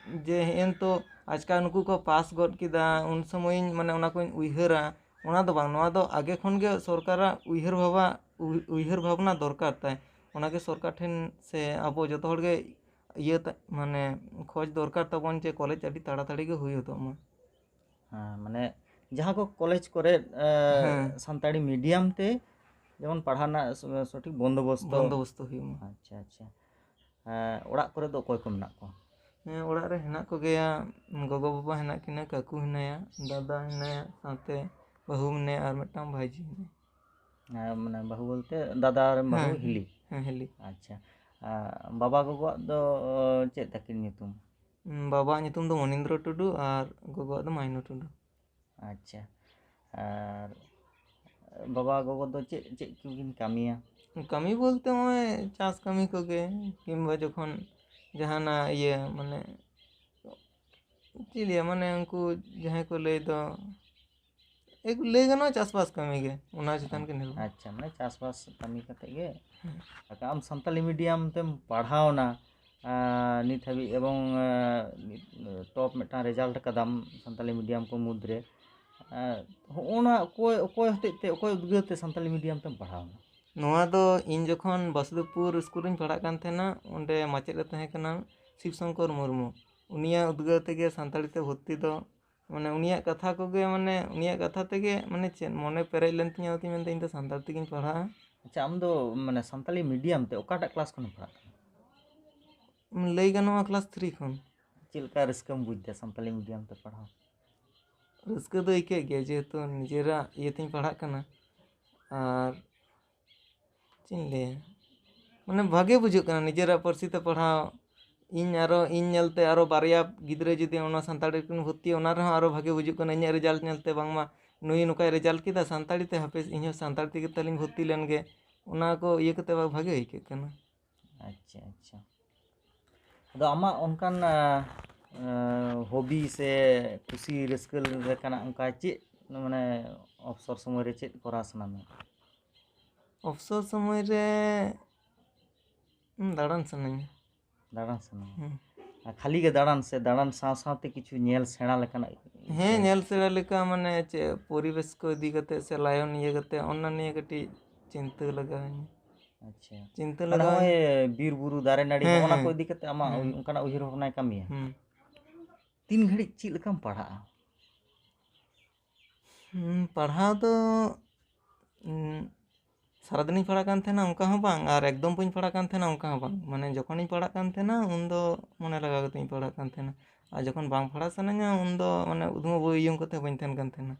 ᱡᱮ ᱦᱮᱸ ᱱᱤᱛᱚᱜ ᱟᱪᱠᱟ ᱱᱩᱠᱩ ᱠᱚ ᱯᱟᱥ ᱜᱚᱫ ᱠᱮᱫᱟ, ᱩᱱ ᱥᱚᱢᱚᱭᱤᱧ ᱢᱟᱱᱮ ᱚᱱᱟ ᱠᱚᱧ ᱩᱭᱦᱟᱹᱨᱟ, ᱚᱱᱟ ᱫᱚ ᱵᱟᱝ᱾ ᱱᱚᱣᱟ ᱫᱚ ᱟᱜᱮ ᱠᱷᱚᱱ ᱜᱮ ᱥᱚᱨᱠᱟᱨᱟᱜ ᱩᱭᱦᱟᱹᱨ ᱵᱷᱟᱵᱟ-, ᱩᱭ-, ᱩᱭᱦᱟᱹᱨ ᱵᱷᱟᱵᱽᱱᱟ ᱫᱚᱨᱠᱟᱨ ᱛᱟᱭ᱾ ᱚᱱᱟᱜᱮ ᱥᱚᱨᱠᱟᱨ ᱴᱷᱮᱱ ᱥᱮ ᱟᱵᱚ ᱡᱚᱛᱚ ᱦᱚᱲ ᱜᱮ ᱤᱭᱟᱹ ᱛᱟ-, ᱢᱟᱱᱮ ᱠᱷᱚᱡᱽ ᱫᱚᱨᱠᱟᱨ ᱛᱟᱵᱚᱱ ᱡᱮ ᱠᱚᱞᱮᱡᱽ ᱟᱹᱰᱤ ᱛᱟᱲᱟᱛᱟᱲᱤ ᱜᱮ ᱦᱩᱭ ᱦᱚᱫᱚᱜ ᱢᱟ᱾ ᱦᱮᱸ, ᱢᱟᱱᱮ ᱡᱟᱦᱟᱸ ᱠᱚ ᱠᱚᱞᱮᱡᱽ ᱠᱚᱨᱮ ᱮ, ᱦᱮᱸ᱾ ᱥᱟᱱᱛᱟᱲᱤ ᱢᱤᱰᱤᱭᱟᱢ ᱛᱮ ᱡᱮᱢᱚᱱ ᱯᱟᱲᱦᱟᱣ ᱨᱮᱱᱟᱜ ᱥᱚ-, ᱥᱚᱴᱷᱤᱠ ᱵᱚᱱᱫᱳᱵᱚᱥᱛᱚ᱾ ᱵᱚᱱᱫᱳᱵᱚᱥᱛᱚ ᱦᱩᱭᱩᱜ ᱢᱟ᱾ ᱟᱪᱪᱷᱟ, ᱟᱪᱪᱷᱟ᱾ ᱮ, ᱚᱲᱟᱜ ᱠᱚᱨᱮ ᱫᱚ ᱚᱠᱚᱭ ᱠᱚ ᱢᱮᱱᱟᱜ ᱠᱚᱣᱟ? ᱦᱮᱸ, ᱚᱲᱟᱜ ᱨᱮ ᱦᱮᱱᱟᱜ ᱠᱚᱜᱮᱭᱟ, ᱜᱚᱜᱚ ᱵᱟᱵᱟ ᱦᱮᱱᱟᱜ ᱠᱤᱱᱟ, ᱠᱟᱠᱩ ᱦᱮᱱᱟᱭᱟ, ᱫᱟᱫᱟ ᱦᱮᱱᱟᱭᱟ, ᱥᱟᱶᱛᱮ ᱵᱟᱹᱦᱩ ᱢᱮᱱᱟᱭᱟ ᱟᱨ ᱢᱤᱫᱴᱟᱝ ᱵᱷᱟᱹᱭᱡᱤ ᱦᱮᱱᱟᱭᱟ᱾ ᱮ, ᱢᱟᱱᱮ ᱵᱟᱹᱦᱩ ᱵᱚᱞᱛᱮ ᱫᱟᱫᱟ ᱨᱮᱱ ᱵᱟᱹᱦᱩ ᱦᱮᱸ, ᱦᱤᱞᱤ? ᱦᱮᱸ, ᱦᱤᱞᱤ᱾ ᱟᱪᱪᱷᱟ᱾ ᱟ, ᱵᱟᱵᱟ ᱜᱚᱜᱚᱣᱟᱜ ᱫᱚ ᱪᱮᱫ ᱛᱟᱹᱠᱤᱱ ᱧᱩᱛᱩᱢ? ᱩᱸ, ᱵᱟᱵᱟᱣᱟᱜ ᱧᱩᱛᱩᱢ ᱫᱚ ᱢᱚᱱᱤᱱᱫᱨᱚ ᱴᱩᱰᱩ ᱟᱨ ᱜᱚᱜᱚᱣᱟᱜ ᱫᱚ ᱢᱟᱭᱱᱚ ᱴᱩᱰᱩ᱾ ᱟᱪᱪᱷᱟ᱾ ᱟᱨ ᱵᱟᱵᱟ ᱜᱚᱜᱚ ᱫᱚ ᱪᱮᱫ ᱪᱮᱫ ᱠᱚᱠᱤᱱ ᱠᱟᱹᱢᱤᱭᱟ? ᱠᱟᱹᱢᱤ ᱵᱚᱞᱛᱮ ᱱᱚᱜᱼᱚᱭ ᱪᱟᱥ ᱠᱟᱹᱢᱤ ᱠᱚᱜᱮ, ᱠᱤᱝᱵᱟ ᱡᱚᱠᱷᱚᱱ ᱡᱟᱦᱟᱱᱟᱜ ᱤᱭᱟᱹ ᱢᱟᱱᱮ ᱪᱮᱫ ᱞᱟᱹᱭᱟ, ᱢᱟᱱᱮ ᱩᱱᱠᱩ ᱡᱟᱦᱟᱸᱭ ᱠᱚ ᱞᱟᱹᱭ ᱫᱚ, ᱮᱠ-, ᱞᱟᱹᱭ ᱜᱟᱱᱚᱜᱼᱟ ᱪᱟᱥᱵᱟᱥ ᱠᱟᱹᱢᱤ ᱜᱮ, ᱚᱱᱟ ᱪᱮᱛᱟᱱ ᱜᱮ ᱱᱤᱨᱵᱷᱚᱨ᱾ ᱟᱪᱪᱷᱟ, ᱢᱟᱱᱮ ᱪᱟᱥᱵᱟᱥ ᱠᱟᱹᱢᱤ ᱠᱟᱛᱮ ᱜᱮ᱾ ᱦᱮᱸ᱾ ᱟᱪᱪᱷᱟ, ᱟᱢ ᱥᱟᱱᱛᱟᱞᱤ ᱢᱤᱰᱤᱭᱟᱢ ᱛᱮᱢ ᱯᱟᱲᱦᱟᱣᱱᱟ, ᱟᱨ ᱱᱤᱛ ᱦᱟᱹᱵᱤᱡ ᱮᱵᱚᱝ, ᱟᱨ, ᱱᱤᱛ, ᱴᱚᱯ ᱢᱤᱫᱴᱟᱝ ᱨᱮᱡᱟᱞᱴ ᱠᱟᱫᱟᱢ ᱥᱟᱱᱛᱟᱞᱤ ᱢᱤᱰᱤᱭᱟᱢ ᱠᱚ ᱢᱩᱫᱽᱨᱮ, ᱟᱨ ᱦᱚᱸᱜᱼᱚ ᱱᱟ ᱚᱠᱚᱭ, ᱚᱠᱚᱭ ᱦᱚᱛᱮᱡ ᱛᱮ, ᱚᱠᱚᱭ ᱩᱫᱽᱜᱟᱹᱣ ᱛᱮ ᱥᱟᱱᱛᱟᱞᱤ ᱢᱤᱰᱤᱭᱟᱢ ᱛᱮᱢ ᱯᱟᱲᱦᱟᱣᱱᱟ? ᱱᱚᱣᱟ ᱫᱚ ᱤᱧ ᱡᱚᱠᱷᱚᱱ ᱵᱟᱥᱩᱫᱮᱵᱽᱯᱩᱨ ᱥᱠᱩᱞ ᱨᱤᱧ ᱯᱟᱲᱦᱟᱜ ᱠᱟᱱ ᱛᱟᱦᱮᱱᱟ, ᱚᱸᱰᱮ ᱢᱟᱪᱮᱫ ᱮ ᱛᱟᱦᱮᱸ ᱠᱟᱱᱟ ᱥᱤᱵ ᱥᱚᱝᱠᱚᱨ ᱢᱩᱨᱢᱩ᱾ ᱩᱱᱤᱭᱟᱜ ᱩᱫᱽᱜᱟᱹᱣ ᱛᱮᱜᱮ ᱥᱟᱱᱛᱟᱲᱤ ᱛᱮ ᱵᱷᱚᱨᱛᱤ ᱫᱚ, ᱢᱟᱱᱮ ᱩᱱᱤᱭᱟᱜ ᱠᱟᱛᱷᱟ ᱠᱚᱜᱮ, ᱢᱟᱱᱮ ᱩᱱᱤᱭᱟᱜ ᱠᱟᱛᱷᱟ ᱛᱮᱜᱮ, ᱢᱟᱱᱮ ᱪᱮᱫ, ᱢᱚᱱᱮ ᱯᱮᱨᱮᱡ ᱞᱮᱱ ᱛᱤᱧᱟᱹ, ᱚᱱᱟᱛᱮᱧ ᱢᱮᱱᱫᱟ ᱤᱧ ᱫᱚ ᱥᱟᱱᱛᱟᱲ ᱛᱮᱜᱮᱧ ᱯᱟᱲᱦᱟᱜᱼᱟ᱾ ᱟᱪᱪᱷᱟ, ᱟᱢ ᱫᱚ ᱢᱟᱱᱮ ᱥᱟᱱᱛᱟᱞᱤ ᱢᱤᱰᱤᱭᱟᱢ ᱛᱮ ᱚᱠᱟᱴᱟᱜ ᱠᱞᱟᱥ ᱠᱷᱚᱱᱮᱢ ᱯᱟᱲᱦᱟᱜ ᱠᱟᱱᱟ? ᱞᱟᱹᱭ ᱜᱟᱱᱚᱜᱼᱟ ᱠᱞᱟᱥ ᱛᱷᱨᱤ ᱠᱷᱚᱱ᱾ ᱪᱮᱫ ᱞᱮᱠᱟ ᱨᱟᱹᱥᱠᱟᱹᱢ ᱵᱩᱡᱽ ᱮᱫᱟ ᱥᱟᱱᱛᱟᱞᱤ ᱢᱤᱰᱤᱭᱟᱢ ᱛᱮ ᱯᱟᱲᱦᱟᱣ? ᱨᱟᱹᱥᱠᱟᱹ ᱫᱚ ᱟᱹᱭᱠᱟᱹᱜ ᱜᱮᱭᱟ, ᱡᱮᱦᱮᱛᱩ ᱱᱤᱡᱮᱨᱟᱜ ᱤᱭᱟᱹ ᱛᱤᱧ ᱯᱟᱲᱦᱟᱜ ᱠᱟᱱᱟ᱾ ᱟᱨ ᱪᱮᱫ ᱤᱧ ᱞᱟᱹᱭᱟ, ᱢᱟᱱᱮ ᱵᱷᱟᱜᱮ ᱵᱩᱡᱷᱟᱹᱜ ᱠᱟᱱᱟ ᱱᱤᱡᱮᱨᱟᱜ ᱯᱟᱹᱨᱥᱤ ᱛᱮ ᱯᱟᱲᱦᱟᱣ᱾ ᱤᱧ ᱟᱨᱚ, ᱤᱧ ᱧᱮᱞᱛᱮ ᱟᱨᱚ ᱵᱟᱨᱭᱟ ᱜᱤᱫᱽᱨᱟᱹ ᱡᱩᱫᱤ ᱚᱱᱟ ᱥᱟᱱᱛᱟᱲᱤ ᱨᱮᱠᱤᱱ ᱵᱷᱚᱨᱛᱤᱜᱼᱟ, ᱚᱱᱟ ᱨᱮᱦᱚᱸ ᱟᱨᱚ ᱵᱷᱟᱜᱮ ᱵᱩᱡᱩᱜ ᱠᱟᱱᱟ᱾ ᱤᱧᱟᱹᱜ ᱨᱮᱡᱟᱞᱴ ᱧᱮᱞᱛᱮ ᱵᱟᱝᱢᱟ ᱱᱩᱭ ᱱᱚᱝᱠᱟᱭ ᱨᱮᱡᱟᱞᱴ ᱠᱮᱫᱟ ᱥᱟᱱᱛᱟᱲᱤ ᱛᱮ, ᱦᱟᱯᱮ ᱤᱧᱦᱚᱸ ᱥᱟᱱᱛᱟᱲᱤ ᱛᱮᱜᱮ ᱛᱟᱞᱤᱧ ᱵᱷᱚᱨᱛᱤ ᱞᱮᱱ ᱜᱮ, ᱚᱱᱟ ᱠᱚ ᱤᱭᱟᱹ ᱠᱟᱛᱮ ᱵᱷᱟᱜᱮ ᱟᱹᱭᱠᱟᱹᱜ ᱠᱟᱱᱟ᱾ ᱟᱪᱪᱷᱟ, ᱟᱪᱪᱷᱟ᱾ ᱟᱫᱚ ᱟᱢᱟᱜ ᱚᱱᱠᱟᱱ ᱦᱚᱵᱤ ᱥᱮ ᱠᱩᱥᱤ ᱨᱟᱹᱥᱠᱟᱹ ᱞᱮᱠᱟᱱᱟᱜ ᱚᱱᱠᱟ ᱪᱮᱫ, ᱢᱟᱱᱮ ᱚᱵᱥᱚᱨ ᱥᱚᱢᱚᱭ ᱨᱮ ᱪᱮᱫ ᱠᱚᱨᱟᱣ ᱥᱟᱱᱟ ᱢᱮᱭᱟ? ᱚᱵᱥᱚᱨ ᱥᱚᱢᱚᱭ ᱨᱮ ᱫᱟᱬᱟᱱ ᱥᱟᱱᱟᱧᱟ᱾ ᱫᱟᱬᱟᱱ ᱥᱟᱱᱟᱢᱟ᱾ ᱦᱮᱸ᱾ ᱟᱨ ᱠᱷᱟᱹᱞᱤ ᱜᱮ ᱫᱟᱬᱟᱱ ᱥᱮ ᱫᱟᱬᱟᱱ ᱥᱟᱶ ᱥᱟᱶᱛᱮ ᱠᱤᱪᱷᱩ ᱧᱮᱞ ᱥᱮᱬᱟ ᱞᱮᱠᱟᱱᱟᱜ? ᱦᱮᱸ, ᱧᱮᱞ ᱥᱮᱬᱟ ᱞᱮᱠᱟ, ᱢᱟᱱᱮ ᱪᱮᱫ ᱯᱚᱨᱤᱵᱮᱥ ᱠᱚ ᱤᱫᱤ ᱠᱟᱛᱮ ᱥᱮ ᱞᱟᱭᱚᱱ ᱤᱭᱟᱹ ᱠᱟᱛᱮ, ᱚᱱᱟ ᱱᱤᱭᱮ ᱠᱟᱹᱴᱤᱡ ᱪᱤᱱᱛᱟᱹ ᱞᱟᱜᱟᱣᱤᱧᱟ᱾ ᱟᱪᱪᱷᱟ᱾ ᱪᱤᱱᱛᱟᱹ ᱢᱟᱱᱮ ᱞᱟᱜᱟᱣ ᱱᱚᱜᱼᱚᱭ ᱵᱤᱨ ᱵᱩᱨᱩ ᱫᱟᱨᱮ ᱱᱟᱹᱲᱤ ᱦᱮᱸ, ᱱᱚᱜᱼᱚ ᱱᱟ ᱦᱮᱸ᱾ ᱠᱚ ᱤᱫᱤ ᱠᱟᱛᱮ ᱟᱢᱟᱜ ᱦᱮᱸ᱾ ᱩᱭ-, ᱚᱱᱠᱟᱱᱟᱜ ᱩᱭᱦᱟᱹᱨ ᱵᱷᱟᱵᱽᱱᱟᱭ ᱠᱟᱹᱢᱤᱭᱟ? ᱦᱩᱸ᱾ ᱛᱤᱱ ᱜᱷᱟᱹᱲᱤᱡ ᱪᱮᱫ ᱞᱮᱠᱟᱢ ᱯᱟᱲᱦᱟᱜᱼᱟ? ᱦᱩᱸ, ᱯᱟᱲᱦᱟᱣ ᱫᱚ ᱩᱸ, ᱥᱟᱨᱟᱫᱤᱱᱤᱧ ᱯᱟᱲᱦᱟᱜ ᱠᱟᱱ ᱛᱟᱦᱮᱱᱟ ᱚᱱᱠᱟ ᱦᱚᱸ ᱵᱟᱝ, ᱟᱨ ᱮᱠᱫᱚᱢ ᱵᱟᱹᱧ ᱯᱟᱲᱦᱟᱜ ᱠᱟᱱ ᱛᱟᱦᱮᱱᱟ ᱚᱱᱠᱟ ᱦᱚᱸ ᱵᱟᱝ᱾ ᱢᱟᱱᱮ ᱡᱚᱠᱷᱚᱱᱤᱧ ᱯᱟᱲᱦᱟᱜ ᱠᱟᱱ ᱛᱟᱦᱮᱱᱟ ᱩᱱᱫᱚ ᱢᱚᱱᱮ ᱞᱟᱜᱟᱣ ᱠᱟᱛᱮᱧ ᱯᱟᱲᱦᱟᱜ ᱠᱟᱱ ᱛᱟᱦᱮᱱᱟ, ᱟᱨ ᱡᱚᱠᱷᱚᱱ ᱵᱟᱝ ᱯᱟᱲᱦᱟᱜ ᱥᱟᱱᱟᱧᱟ ᱩᱱᱫᱚ ᱢᱟᱱᱮ ᱩᱫᱷᱢᱟᱹ ᱵᱳᱭ ᱤᱭᱟᱹ ᱠᱟᱛᱮ ᱦᱚᱸ ᱵᱟᱹᱧ ᱛᱟᱦᱮᱱ ᱠᱟᱱ ᱛᱟᱦᱮᱱᱟ᱾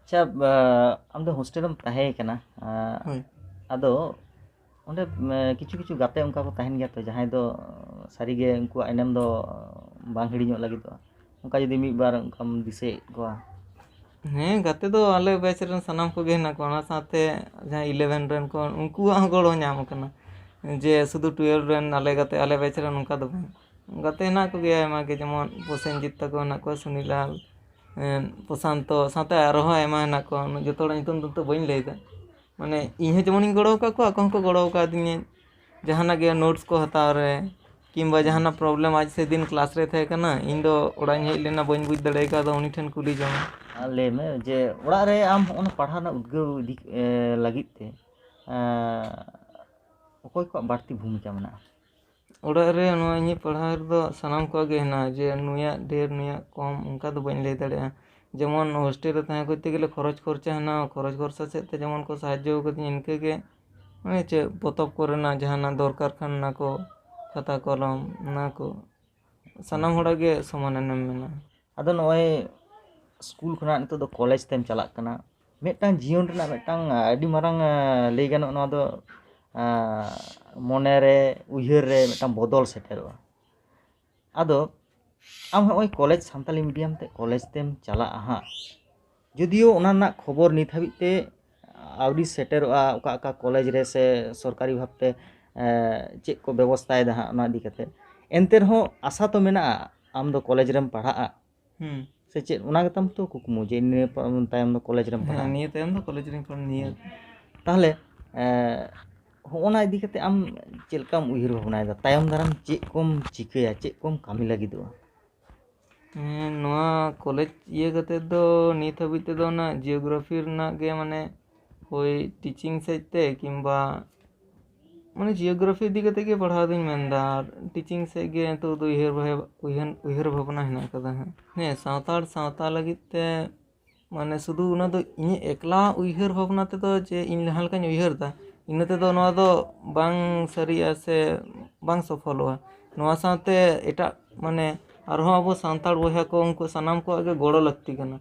ᱟᱪᱪᱷᱟ, ᱟᱢ ᱫᱚ ᱦᱳᱥᱴᱮᱞ ᱨᱮᱢ ᱛᱟᱦᱮᱸ ᱠᱟᱱᱟ᱾ ᱦᱳᱭ᱾ ᱟᱫᱚ ᱚᱸᱰᱮ ᱠᱤᱪᱷᱩ ᱠᱤᱪᱷᱩ ᱜᱟᱛᱮ ᱚᱱᱠᱟ ᱠᱚ ᱛᱟᱦᱮᱱ ᱜᱮᱭᱟ ᱛᱚ, ᱡᱟᱦᱟᱸᱭ ᱫᱚ ᱥᱟᱹᱨᱤᱜᱮ ᱩᱱᱠᱩᱣᱟᱜ ᱮᱱᱮᱢ ᱫᱚ ᱵᱟᱝ ᱦᱤᱲᱤᱧᱚᱜ ᱞᱟᱹᱜᱤᱫᱚᱜᱼᱟ᱾ ᱚᱱᱠᱟ ᱡᱩᱫᱤ ᱢᱤᱫ ᱵᱟᱨ ᱚᱱᱠᱟᱢ ᱫᱤᱥᱟᱹᱭᱮᱫ ᱠᱚᱣᱟ? ᱦᱮᱸ, ᱜᱟᱛᱮ ᱫᱚ ᱟᱞᱮ ᱵᱮᱪ ᱨᱮᱱ ᱥᱟᱱᱟᱢ ᱠᱚᱜᱮ ᱦᱮᱱᱟᱜ ᱠᱚᱣᱟ, ᱚᱱᱟ ᱥᱟᱶᱛᱮ ᱡᱟᱦᱟᱸᱭ ᱤᱞᱮᱵᱷᱮᱱ ᱨᱮᱱ ᱠᱚ, ᱩᱱᱠᱩᱣᱟᱜ ᱦᱚᱸ ᱜᱚᱲᱚ ᱧᱟᱢ ᱟᱠᱟᱱᱟ᱾ ᱡᱮ ᱥᱩᱫᱷᱩ ᱴᱩᱭᱮᱞᱵᱷ ᱨᱮᱱ ᱟᱞᱮ ᱜᱟᱛᱮ, ᱟᱞᱮ ᱵᱮᱪ ᱨᱮᱱ ᱚᱱᱠᱟ ᱫᱚ ᱵᱟᱝ᱾ ᱜᱟᱛᱮ ᱦᱮᱱᱟᱜ ᱠᱚᱜᱮᱭᱟ ᱟᱭᱢᱟ ᱜᱮ, ᱡᱮᱢᱚᱱ ᱯᱨᱚᱥᱮᱱᱡᱤᱛ ᱛᱟᱠᱚ ᱦᱮᱱᱟᱜ ᱠᱚᱣᱟ, ᱥᱩᱱᱤᱞᱟᱞ, ᱮᱸ, ᱯᱨᱚᱥᱟᱱᱛᱚ, ᱥᱟᱶᱛᱮ ᱟᱨᱦᱚᱸ ᱟᱭᱢᱟ ᱦᱮᱱᱟᱜ ᱠᱚᱣᱟ, ᱩᱱᱟᱹᱜ ᱡᱚᱛᱚ ᱦᱚᱲᱟᱜ ᱧᱩᱛᱩᱢ ᱫᱚ ᱱᱤᱛᱚᱜ ᱵᱟᱹᱧ ᱞᱟᱹᱭᱫᱟ᱾ ᱢᱟᱱᱮ ᱤᱧ ᱦᱚᱸ ᱡᱮᱢᱚᱱᱤᱧ ᱜᱚᱲᱚ ᱟᱠᱟᱫ ᱠᱚᱣᱟ, ᱟᱠᱚ ᱦᱚᱸᱠᱚ ᱜᱚᱲᱚ ᱟᱠᱟᱫᱤᱧᱟ᱾ ᱡᱟᱦᱟᱱᱟᱜ ᱜᱮ ᱱᱳᱴᱥ ᱠᱚ ᱦᱟᱛᱟᱣ ᱨᱮ, ᱠᱤᱝᱵᱟ ᱡᱟᱦᱟᱱᱟᱜ ᱯᱨᱚᱵᱞᱮᱢ, ᱟᱡ ᱥᱮᱫᱤᱱ ᱠᱞᱟᱥ ᱨᱮ ᱛᱟᱦᱮᱸ ᱠᱟᱱᱟ, ᱤᱧ ᱫᱚ ᱚᱲᱟᱜ ᱤᱧ ᱦᱮᱡ ᱞᱮᱱᱟ, ᱵᱟᱹᱧ ᱵᱩᱡᱽ ᱫᱟᱲᱮ ᱠᱟᱣᱫᱟ, ᱩᱱᱤ ᱴᱷᱮᱱ ᱠᱩᱞᱤ ᱡᱚᱝ᱾ ᱟᱨ ᱞᱟᱹᱭ ᱢᱮ ᱡᱮ ᱚᱲᱟᱜ ᱨᱮ ᱟᱢ ᱦᱚᱸᱜᱼᱚ ᱱᱟ ᱯᱟᱲᱦᱟᱣ ᱨᱮᱱᱟᱜ ᱩᱫᱽᱜᱟᱹᱣ ᱤᱫᱤ, ᱮ, ᱞᱟᱹᱜᱤᱫ ᱛᱮ, ᱮ, ᱚᱠᱚᱭ ᱠᱚᱣᱟᱜ ᱵᱟᱹᱲᱛᱤ ᱵᱷᱩᱢᱤᱠᱟ ᱢᱮᱱᱟᱜᱼᱟ? ᱚᱲᱟᱜ ᱨᱮ ᱱᱚᱣᱟ ᱤᱧᱟᱹᱜ ᱯᱟᱲᱦᱟᱣ ᱨᱮᱫᱚ ᱥᱟᱱᱟᱢ ᱠᱚᱣᱟᱜ ᱜᱮ ᱦᱮᱱᱟᱜᱼᱟ, ᱡᱮ ᱱᱩᱭᱟᱜ ᱰᱷᱮᱨ ᱱᱩᱭᱟᱜ ᱠᱚᱢ, ᱚᱱᱠᱟ ᱫᱚ ᱵᱟᱹᱧ ᱞᱟᱹᱭ ᱫᱟᱲᱮᱭᱟᱜᱼᱟ᱾ ᱡᱮᱢᱚᱱ ᱦᱳᱥᱴᱮᱞ ᱨᱮ ᱛᱟᱦᱮᱸ ᱠᱚᱨᱛᱮ ᱜᱮᱞᱮ ᱠᱷᱚᱨᱚᱪ ᱠᱷᱚᱨᱪᱟ ᱦᱮᱱᱟᱜᱼᱟ, ᱠᱷᱚᱨᱚᱪ ᱠᱷᱚᱨᱪᱟ ᱥᱮᱫ ᱛᱮ ᱡᱮᱢᱚᱱ ᱠᱚ ᱥᱟᱦᱟᱡᱽᱡᱚ ᱟᱠᱟᱫᱤᱧ, ᱤᱱᱠᱟᱹ ᱜᱮ ᱢᱟᱱᱮ ᱪᱮᱫ ᱯᱚᱛᱚᱵ ᱠᱚᱨᱮᱱᱟᱜ ᱡᱟᱦᱟᱱᱟᱜ ᱫᱚᱨᱠᱟᱨ ᱠᱷᱟᱱ ᱚᱱᱟ ᱠᱚ, ᱠᱷᱟᱛᱟ ᱠᱚᱞᱚᱢ, ᱚᱱᱟ ᱠᱚ ᱥᱟᱱᱟᱢ ᱦᱚᱲᱟᱜ ᱜᱮ ᱥᱚᱢᱟᱱ ᱮᱱᱮᱢ ᱢᱮᱱᱟᱜᱼᱟ᱾ ᱟᱫᱚ ᱱᱚᱜᱼᱚᱭ ᱥᱠᱩᱞ ᱠᱷᱚᱱᱟᱜ ᱱᱤᱛᱚᱜ ᱫᱚ ᱠᱚᱞᱮᱡᱽ ᱛᱮᱢ ᱪᱟᱞᱟᱜ ᱠᱟᱱᱟ, ᱢᱤᱫᱴᱟᱝ ᱡᱤᱭᱚᱱ ᱨᱮᱱᱟᱜ ᱢᱤᱫᱴᱟᱝ ᱟᱹᱰᱤ ᱢᱟᱨᱟᱝ, ᱞᱟᱹᱭ ᱜᱟᱱᱚᱜ, ᱱᱚᱣᱟ ᱫᱚ ᱢᱚᱱᱮ ᱨᱮ, ᱩᱭᱦᱟᱹᱨ ᱨᱮ ᱢᱤᱫᱴᱟᱝ ᱵᱚᱫᱚᱞ ᱥᱮᱴᱮᱨᱚᱜᱼᱟ᱾ ᱟᱫᱚ ᱟᱢ ᱦᱚᱸᱜᱼᱚᱭ ᱠᱚᱞᱮᱡᱽ, ᱥᱟᱱᱛᱟᱞᱤ ᱢᱤᱰᱤᱭᱟᱢ ᱛᱮ ᱠᱚᱞᱮᱡᱽ ᱛᱮᱢ ᱪᱟᱞᱟᱜᱼᱟ ᱦᱟᱸᱜ, ᱡᱩᱫᱤᱭᱳ ᱚᱱᱟ ᱨᱮᱱᱟᱜ ᱠᱷᱚᱵᱚᱨ ᱱᱤᱛ ᱦᱟᱹᱵᱤᱡ ᱛᱮ ᱟᱹᱣᱨᱤ ᱥᱮᱴᱮᱨᱚᱜᱼᱟ, ᱚᱠᱟ ᱚᱠᱟ ᱠᱚᱞᱮᱡᱽ ᱨᱮ ᱥᱮ ᱥᱚᱨᱠᱟᱨᱤ ᱵᱷᱟᱵᱽᱛᱮ ᱪᱮᱫ ᱠᱚ ᱵᱮᱵᱚᱥᱛᱟᱭᱮᱫᱟ ᱦᱟᱸᱜ ᱚᱱᱟ ᱤᱫᱤ ᱠᱟᱛᱮ, ᱮᱱᱛᱮ ᱨᱮᱦᱚᱸ ᱟᱥᱟ ᱛᱚ ᱢᱮᱱᱟᱜᱼᱟ ᱟᱢ ᱫᱚ ᱠᱚᱞᱮᱡᱽ ᱨᱮᱢ ᱯᱟᱲᱦᱟᱜᱼᱟ᱾ ᱦᱩᱸ᱾ ᱥᱮ ᱪᱮᱫ ᱚᱱᱟ ᱜᱮᱛᱟᱢ ᱛᱚ ᱠᱩᱠᱢᱩ ᱡᱮ ᱱᱤᱭᱟᱹ ᱯᱚ-, ᱛᱟᱭᱚᱢ ᱫᱚ ᱠᱚᱞᱮᱡᱽ ᱨᱮᱢ ᱦᱮᱸ, ᱯᱟᱲᱦᱟᱜᱼᱟ? ᱱᱤᱭᱟᱹ ᱛᱟᱭᱚᱢ ᱫᱚ ᱠᱚᱞᱮᱡᱽ ᱨᱤᱧ ᱯᱟᱲᱦᱟᱜᱼᱟ, ᱱᱤᱭᱟᱹ᱾ ᱛᱟᱦᱚᱞᱮ ᱦᱚᱸᱜᱼᱚ ᱱᱟ ᱤᱫᱤ ᱠᱟᱛᱮ ᱟᱢ ᱪᱮᱫ ᱞᱮᱠᱟᱢ ᱩᱭᱦᱟᱹᱨ ᱵᱷᱟᱵᱽᱱᱟᱭᱮᱫᱟ? ᱛᱟᱭᱚᱢ ᱫᱟᱨᱟᱢ ᱪᱮᱫ ᱠᱚᱢ ᱪᱤᱠᱟᱹᱭᱟ, ᱪᱮᱫ ᱠᱚᱢ ᱠᱟᱹᱢᱤ ᱞᱟᱹᱜᱤᱫᱚᱜᱼᱟ? ᱦᱮᱸ, ᱱᱚᱣᱟ ᱠᱚᱞᱮᱡᱽ ᱤᱭᱟᱹ ᱠᱟᱛᱮ ᱫᱚ ᱱᱤᱛ ᱦᱟᱹᱵᱤᱡ ᱛᱮᱫᱚ ᱚᱱᱟ ᱡᱤᱭᱳᱜᱨᱟᱯᱷᱤ ᱨᱮᱱᱟᱜ ᱜᱮ, ᱢᱟᱱᱮ ᱦᱳᱭ ᱴᱤᱪᱤᱝ ᱥᱮᱫ ᱛᱮ ᱠᱤᱝᱵᱟ ᱢᱟᱱᱮ ᱡᱤᱭᱳᱜᱨᱟᱯᱷᱤ ᱤᱫᱤ ᱠᱟᱛᱮ ᱜᱮ ᱯᱟᱲᱦᱟᱣ ᱫᱚᱧ ᱢᱮᱱᱫᱟ, ᱟᱨ ᱴᱤᱪᱤᱝ ᱥᱮᱫ ᱜᱮ ᱱᱤᱛᱚᱜ ᱫᱚ ᱩᱭᱦᱟᱹᱨ ᱵᱷᱟᱵᱽ-, ᱩᱭᱦᱟᱹᱨ, ᱩᱭᱦᱟᱹᱨ ᱵᱷᱟᱵᱽᱱᱟ ᱦᱮᱱᱟᱜ ᱟᱠᱟᱫᱟ ᱦᱟᱸᱜ᱾ ᱦᱮᱸ, ᱥᱟᱱᱛᱟᱲ ᱥᱟᱶᱛᱟ ᱞᱟᱹᱜᱤᱫ ᱛᱮ ᱢᱟᱱᱮ ᱥᱩᱫᱷᱩ ᱚᱱᱟ ᱫᱚ ᱤᱧᱟᱹᱜ ᱮᱠᱞᱟ ᱩᱭᱦᱟᱹᱨ ᱵᱷᱟᱵᱽᱱᱟ ᱛᱮᱫᱚ ᱡᱮ ᱤᱧ ᱞᱟᱦᱟ ᱞᱮᱠᱟᱧ ᱩᱭᱦᱟᱹᱨ ᱮᱫᱟ, ᱤᱱᱟᱹ ᱛᱮᱫᱚ ᱱᱚᱣᱟ ᱫᱚ ᱵᱟᱝ ᱥᱟᱹᱨᱤᱜᱼᱟ ᱥᱮ ᱵᱟᱝ ᱥᱚᱯᱷᱚᱞᱚᱜᱼᱟ᱾ ᱱᱚᱣᱟ ᱥᱟᱶᱛᱮ ᱮᱴᱟᱜ ᱢᱟᱱᱮ ᱟᱨᱦᱚᱸ ᱟᱵᱚ ᱥᱟᱱᱛᱟᱲ ᱵᱚᱭᱦᱟ ᱠᱚ, ᱩᱱᱠᱩ ᱥᱟᱱᱟᱢ ᱠᱚᱣᱟᱜ ᱜᱮ ᱜᱚᱲᱚ ᱞᱟᱹᱠᱛᱤ ᱠᱟᱱᱟ᱾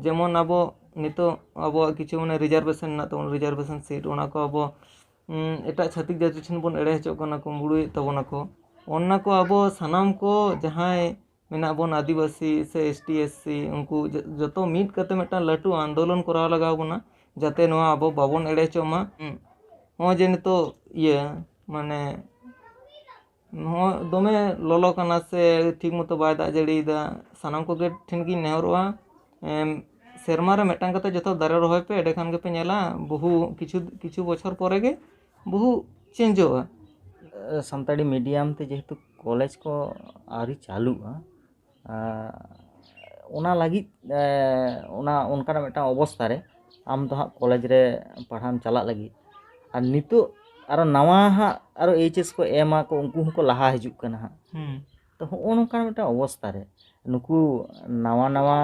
ᱡᱮᱢᱚᱱ ᱟᱵᱚ ᱱᱤᱛᱚᱜ ᱟᱵᱚᱣᱟᱜ ᱠᱤᱪᱷᱩ ᱢᱟᱱᱮ ᱨᱤᱡᱟᱨᱵᱷᱮᱥᱚᱱ ᱢᱮᱱᱟᱜ ᱛᱟᱵᱚᱱᱟ, ᱨᱤᱡᱟᱨᱵᱷᱮᱥᱚᱱ ᱥᱤᱴ, ᱚᱱᱟ ᱠᱚ ᱟᱵᱚ, ᱩᱸ, ᱮᱴᱟᱜ ᱪᱷᱟᱹᱛᱤᱠ ᱡᱟᱹᱛᱤ ᱴᱷᱮᱱ ᱵᱚᱱ ᱮᱲᱮ ᱦᱚᱪᱚᱜ ᱠᱟᱱᱟ, ᱠᱩᱢᱵᱽᱲᱩᱭᱮᱫ ᱛᱟᱵᱚᱱᱟ ᱠᱚ᱾ ᱚᱱᱟ ᱠᱚ ᱟᱵᱚ ᱥᱟᱱᱟᱢ ᱠᱚ ᱡᱟᱦᱟᱸᱭ ᱢᱮᱱᱟᱜ ᱵᱚᱱ ᱟᱹᱫᱤᱵᱟᱹᱥᱤ ᱥᱮ ᱮᱥ ᱴᱤ, ᱮᱥ ᱥᱤ, ᱩᱱᱠᱩ ᱡᱚ-, ᱡᱚᱛᱚ ᱢᱤᱫ ᱠᱟᱛᱮ ᱢᱤᱫᱴᱟᱝ ᱞᱟᱹᱴᱩ ᱟᱱᱫᱳᱞᱚᱱ ᱠᱚᱨᱟᱣ ᱞᱟᱜᱟᱣ ᱵᱚᱱᱟ, ᱡᱟᱛᱮ ᱱᱚᱣᱟ ᱟᱵᱚ ᱵᱟᱵᱚᱱ ᱮᱲᱮ ᱦᱚᱪᱚᱜ ᱢᱟ᱾ ᱦᱩᱸ᱾ ᱱᱚᱜᱼᱚᱭ ᱡᱮ ᱱᱤᱛᱚᱜ ᱤᱭᱟᱹ ᱢᱟᱱᱮ ᱱᱚᱜᱼᱚᱭ ᱫᱚᱢᱮ ᱞᱚᱞᱚ ᱠᱟᱱᱟ ᱥᱮ ᱴᱷᱤᱠ ᱢᱚᱛᱚ ᱵᱟᱭ ᱫᱟᱜ ᱡᱟᱹᱲᱤᱭᱮᱫᱟ, ᱥᱟᱱᱟᱢ ᱠᱚᱜᱮ ᱴᱷᱮᱱ ᱜᱤᱧ ᱱᱮᱦᱚᱨᱚᱜᱼᱟ, ᱮᱢ, ᱥᱮᱨᱢᱟ ᱨᱮ ᱢᱤᱫᱴᱟᱝ ᱠᱟᱛᱮ ᱡᱚᱛᱚ ᱫᱟᱨᱮ ᱨᱚᱦᱚᱭ ᱯᱮ, ᱮᱸᱰᱮᱠᱷᱟᱱ ᱜᱮᱯᱮ ᱧᱮᱞᱟ ᱵᱚᱦᱩ ᱠᱤᱪᱷᱩ, ᱠᱤᱪᱷᱩ ᱵᱚᱪᱷᱚᱨ ᱯᱚᱨᱮ ᱜᱮ ᱵᱚᱦᱩ ᱪᱮᱧᱡᱚᱜᱼᱟ᱾ ᱥᱟᱱᱛᱟᱲᱤ ᱢᱤᱰᱤᱭᱟᱢ ᱛᱮ ᱡᱮᱦᱮᱛᱩ ᱠᱚᱞᱮᱡᱽ ᱠᱚ ᱟᱹᱣᱨᱤ ᱪᱟᱹᱞᱩᱜᱼᱟ, ᱟᱨ ᱚᱱᱟ ᱞᱟᱹᱜᱤᱫ, ᱮ, ᱚᱱᱟ ᱚᱱᱠᱟᱱᱟᱜ ᱢᱤᱫᱴᱟᱝ ᱚᱵᱚᱥᱛᱷᱟ ᱨᱮ ᱟᱢ ᱫᱚ ᱦᱟᱸᱜ ᱠᱚᱞᱮᱡᱽ ᱨᱮ ᱯᱟᱲᱦᱟᱣ ᱮᱢ ᱪᱟᱞᱟᱜ ᱞᱟᱹᱜᱤᱫ, ᱟᱨ ᱱᱤᱛᱚᱜ ᱟᱨᱚ ᱱᱟᱣᱟ ᱦᱟᱸᱜ ᱟᱨᱚ ᱮᱭᱤᱪ ᱮᱥ ᱠᱚ ᱮᱢᱟ ᱠᱚ, ᱩᱱᱠᱩ ᱦᱚᱸᱠᱚ ᱞᱟᱦᱟ ᱦᱤᱡᱩᱜ ᱠᱟᱱᱟ ᱦᱟᱸᱜ᱾ ᱦᱩᱸ᱾ ᱛᱚ ᱦᱚᱸᱜᱼᱚ ᱱᱚᱝᱠᱟᱱ ᱢᱤᱫᱴᱟᱝ ᱚᱵᱚᱥᱛᱷᱟ ᱨᱮ ᱱᱩᱠᱩ ᱱᱟᱣᱟ ᱱᱟᱣᱟ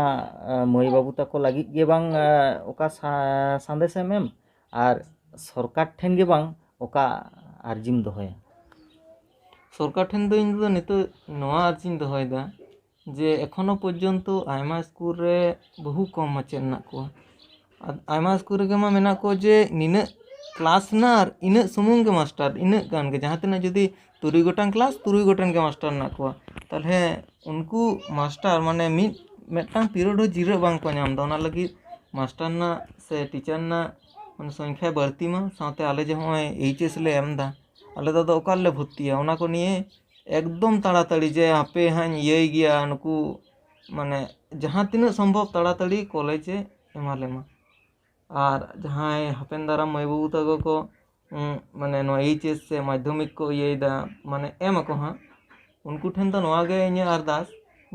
ᱢᱟᱹᱭ ᱵᱟᱹᱵᱩ ᱛᱟᱠᱚ ᱞᱟᱹᱜᱤᱫ ᱜᱮ ᱵᱟᱝ ᱚᱠᱟ ᱥᱟᱸᱫᱮᱥᱮᱢ ᱮᱢ, ᱟᱨ ᱥᱚᱨᱠᱟᱨ ᱴᱷᱮᱱ ᱜᱮ ᱵᱟᱝ ᱚᱠᱟ ᱟᱨᱡᱤᱢ ᱫᱚᱦᱚᱭᱟ? ᱥᱚᱨᱠᱟᱨ ᱴᱷᱮᱱ ᱫᱚ ᱤᱧ ᱫᱚ ᱱᱤᱛᱚᱜ ᱱᱚᱣᱟ ᱟᱨᱡᱤᱧ ᱫᱚᱦᱚᱭᱮᱫᱟ ᱡᱮ ᱮᱠᱷᱚᱱᱳ ᱯᱚᱨᱡᱚᱱᱛᱚ ᱟᱭᱢᱟ ᱥᱠᱩᱞ ᱨᱮ ᱵᱚᱦᱩ ᱠᱚᱢ ᱢᱟᱪᱮᱫ ᱢᱮᱱᱟᱜ ᱠᱚᱣᱟ᱾ ᱟᱭᱢᱟ ᱥᱠᱩᱞ ᱨᱮᱜᱮ ᱢᱟ ᱢᱮᱱᱟᱜ ᱠᱚᱣᱟ ᱡᱮ ᱱᱤᱱᱟᱹᱜ ᱠᱞᱟᱥ ᱨᱮᱱᱟᱜ ᱟᱨ ᱤᱱᱟᱹᱜ ᱥᱩᱢᱩᱝ ᱜᱮ ᱢᱟᱥᱴᱟᱨ, ᱤᱱᱟᱹᱜ ᱜᱟᱱ ᱜᱮ, ᱡᱟᱦᱟᱸ ᱛᱤᱱᱟᱹᱜ ᱡᱩᱫᱤ ᱛᱩᱨᱩᱭ ᱜᱚᱴᱟᱝ ᱠᱞᱟᱥ, ᱛᱩᱨᱩᱭ ᱜᱚᱴᱟᱝ ᱜᱮ ᱢᱟᱥᱴᱟᱨ ᱢᱮᱱᱟᱜ ᱠᱚᱣᱟ᱾ ᱛᱟᱦᱚᱞᱮ ᱩᱱᱠᱩ ᱢᱟᱥᱴᱟᱨ ᱢᱟᱱᱮ ᱢᱤᱫ ᱢᱤᱫᱴᱟᱝ ᱯᱤᱨᱤᱭᱚᱰ ᱦᱚᱸ ᱡᱤᱨᱟᱹᱜ ᱵᱟᱝ ᱠᱚ ᱧᱟᱢ ᱮᱫᱟ᱾ ᱚᱱᱟ ᱞᱟᱹᱜᱤᱫ ᱢᱟᱥᱴᱟᱨ ᱨᱮᱱᱟᱜ ᱥᱮ ᱴᱤᱪᱟᱨ ᱨᱮᱱᱟᱜ ᱢᱟᱱᱮ ᱥᱚᱝᱠᱷᱟ ᱵᱟᱹᱲᱛᱤ ᱢᱟ, ᱥᱟᱶᱛᱮ ᱟᱞᱮ ᱡᱮ ᱱᱚᱜᱼᱚᱭ ᱮᱭᱤᱪ ᱮᱥ ᱞᱮ ᱮᱢ ᱮᱫᱟ, ᱟᱞᱮ ᱫᱚ ᱟᱫᱚ ᱚᱠᱟ ᱨᱮᱞᱮ ᱵᱷᱚᱨᱛᱤᱭᱟ? ᱚᱱᱟ ᱠᱚ ᱱᱤᱭᱮ ᱮᱠᱫᱚᱢ ᱛᱟᱲᱟᱛᱟᱲᱤ ᱡᱮ ᱦᱟᱯᱮ ᱦᱟᱸᱜ ᱤᱧ ᱤᱭᱟᱹᱭ ᱜᱮᱭᱟ, ᱱᱩᱠᱩ ᱢᱟᱱᱮ ᱡᱟᱦᱟᱸ ᱛᱤᱱᱟᱹᱜ ᱥᱚᱢᱵᱷᱚᱵ ᱛᱟᱲᱟᱛᱟᱲᱤ ᱠᱚᱞᱮᱡᱽ ᱮ ᱮᱢᱟ ᱞᱮᱢᱟ᱾ ᱟᱨ ᱡᱟᱦᱟᱸᱭ ᱦᱟᱯᱮᱱ ᱫᱟᱨᱟᱢ ᱢᱟᱹᱭ ᱵᱟᱹᱵᱩ ᱛᱟᱠᱚ ᱠᱚ ᱩᱸ, ᱢᱟᱱᱮ ᱱᱚᱣᱟ ᱮᱭᱤᱪ ᱮᱥ ᱥᱮ ᱢᱟᱫᱽᱫᱷᱚᱢᱤᱠ ᱠᱚ ᱤᱭᱟᱹᱭᱮᱫᱟ, ᱢᱟᱱᱮ ᱮᱢ ᱟᱠᱚ ᱦᱟᱸᱜ, ᱩᱱᱠᱩ ᱴᱷᱮᱱ ᱫᱚ ᱱᱚᱣᱟ ᱜᱮ ᱤᱧᱟᱹᱜ ᱟᱨᱫᱟᱥ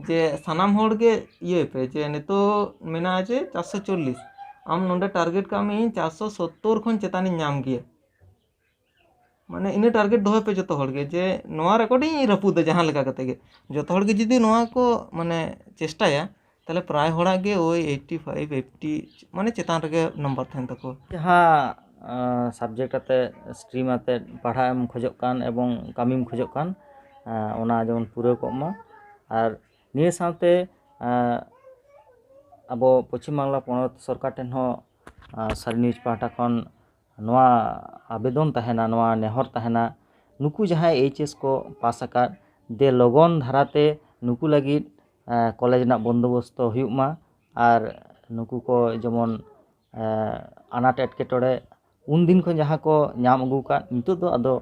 ᱡᱮ ᱥᱟᱱᱟᱢ ᱦᱚᱲ ᱜᱮ ᱤᱭᱟᱹᱭ ᱯᱮ ᱡᱮ ᱱᱤᱛᱚᱜ ᱢᱮᱱᱟᱜᱼᱟ ᱡᱮ ᱪᱟᱨᱥᱚ ᱪᱚᱞᱞᱤᱥ, ᱟᱢ ᱱᱚᱰᱮ ᱴᱟᱨᱜᱮᱴ ᱠᱟᱜ ᱢᱮ ᱤᱧ ᱪᱟᱨᱥᱚ ᱥᱚᱛᱛᱚᱨ ᱠᱷᱚᱱ ᱪᱮᱛᱟᱱᱤᱧ ᱧᱟᱢ ᱜᱮᱭᱟ᱾ ᱢᱟᱱᱮ ᱤᱱᱟᱹ ᱴᱟᱨᱜᱮᱴ ᱫᱚᱦᱚᱭ ᱯᱮ ᱡᱚᱛᱚ ᱦᱚᱲ ᱜᱮ ᱡᱮ ᱱᱚᱣᱟ ᱨᱮᱠᱚᱨᱰ ᱤᱧ ᱨᱟᱹᱯᱩᱫᱟ ᱡᱟᱦᱟᱸ ᱞᱮᱠᱟ ᱠᱟᱛᱮ ᱜᱮ᱾ ᱡᱚᱛᱚ ᱦᱚᱲ ᱜᱮ ᱡᱩᱫᱤ ᱱᱚᱣᱟ ᱠᱚ ᱢᱟᱱᱮ ᱪᱮᱥᱴᱟᱭᱟ, ᱛᱟᱦᱚᱞᱮ ᱯᱨᱟᱭ ᱦᱚᱲᱟᱜ ᱜᱮ ᱳᱭ ᱮᱭᱤᱴᱴᱤ ᱯᱷᱟᱭᱤᱵᱷ, ᱮᱭᱤᱴᱴᱤ ᱢᱟᱱᱮ ᱪᱮᱛᱟᱱ ᱨᱮᱜᱮ ᱱᱟᱢᱵᱟᱨ ᱛᱟᱦᱮᱱ ᱛᱟᱠᱚᱣᱟ᱾ ᱡᱟᱦᱟᱸ ᱥᱟᱵᱡᱮᱠᱴ ᱟᱛᱮ, ᱥᱴᱨᱤᱢ ᱟᱛᱮ ᱯᱟᱲᱦᱟᱜ ᱮᱢ ᱠᱷᱚᱡᱚᱜ ᱠᱟᱱ ᱮᱵᱚᱝ ᱠᱟᱹᱢᱤᱢ ᱠᱷᱚᱡᱚᱜ ᱠᱟᱱ, ᱟᱸ, ᱚᱱᱟ ᱡᱮᱢᱚᱱ ᱯᱩᱨᱟᱹᱣ ᱠᱚᱜ ᱢᱟ᱾ ᱟᱨ ᱱᱤᱭᱟᱹ ᱥᱟᱶᱛᱮ, ᱟᱸ, ᱟᱵᱚ ᱯᱚᱪᱷᱤᱢ ᱵᱟᱝᱞᱟ ᱯᱚᱱᱚᱛ ᱥᱚᱨᱠᱟᱨ ᱴᱷᱮᱱ ᱦᱚᱸ, ᱟᱸ, ᱥᱟᱹᱨᱤ ᱱᱤᱭᱩᱡᱽ ᱯᱟᱦᱴᱟ ᱠᱷᱚᱱ ᱱᱚᱣᱟ ᱟᱵᱮᱫᱚᱱ ᱛᱟᱦᱮᱱᱟ, ᱱᱚᱣᱟ ᱱᱮᱦᱚᱨ ᱛᱟᱦᱮᱱᱟ, ᱱᱩᱠᱩ ᱡᱟᱦᱟᱸᱭ ᱮᱭᱤᱪ ᱮᱥ ᱠᱚ ᱯᱟᱥ ᱟᱠᱟᱫ, ᱫᱮ ᱞᱚᱜᱚᱱ ᱫᱷᱟᱨᱟᱛᱮ ᱱᱩᱠᱩ ᱞᱟᱹᱜᱤᱫ, ᱟᱸ, ᱠᱚᱞᱮᱡᱽ ᱨᱮᱱᱟᱜ ᱵᱚᱱᱫᱳᱵᱚᱥᱛᱚ ᱦᱩᱭᱩᱜ ᱢᱟ᱾ ᱟᱨ ᱱᱩᱠᱩ ᱠᱚ ᱡᱮᱢᱚᱱ, ᱟᱸ, ᱟᱱᱟᱴ ᱮᱴᱠᱮᱴᱚᱬᱮ ᱩᱱᱫᱤᱱ ᱠᱷᱚᱱ ᱡᱟᱦᱟᱸ ᱠᱚ ᱧᱟᱢ ᱟᱹᱜᱩ ᱟᱠᱟᱫ, ᱱᱤᱛᱚᱜ ᱫᱚ ᱟᱫᱚ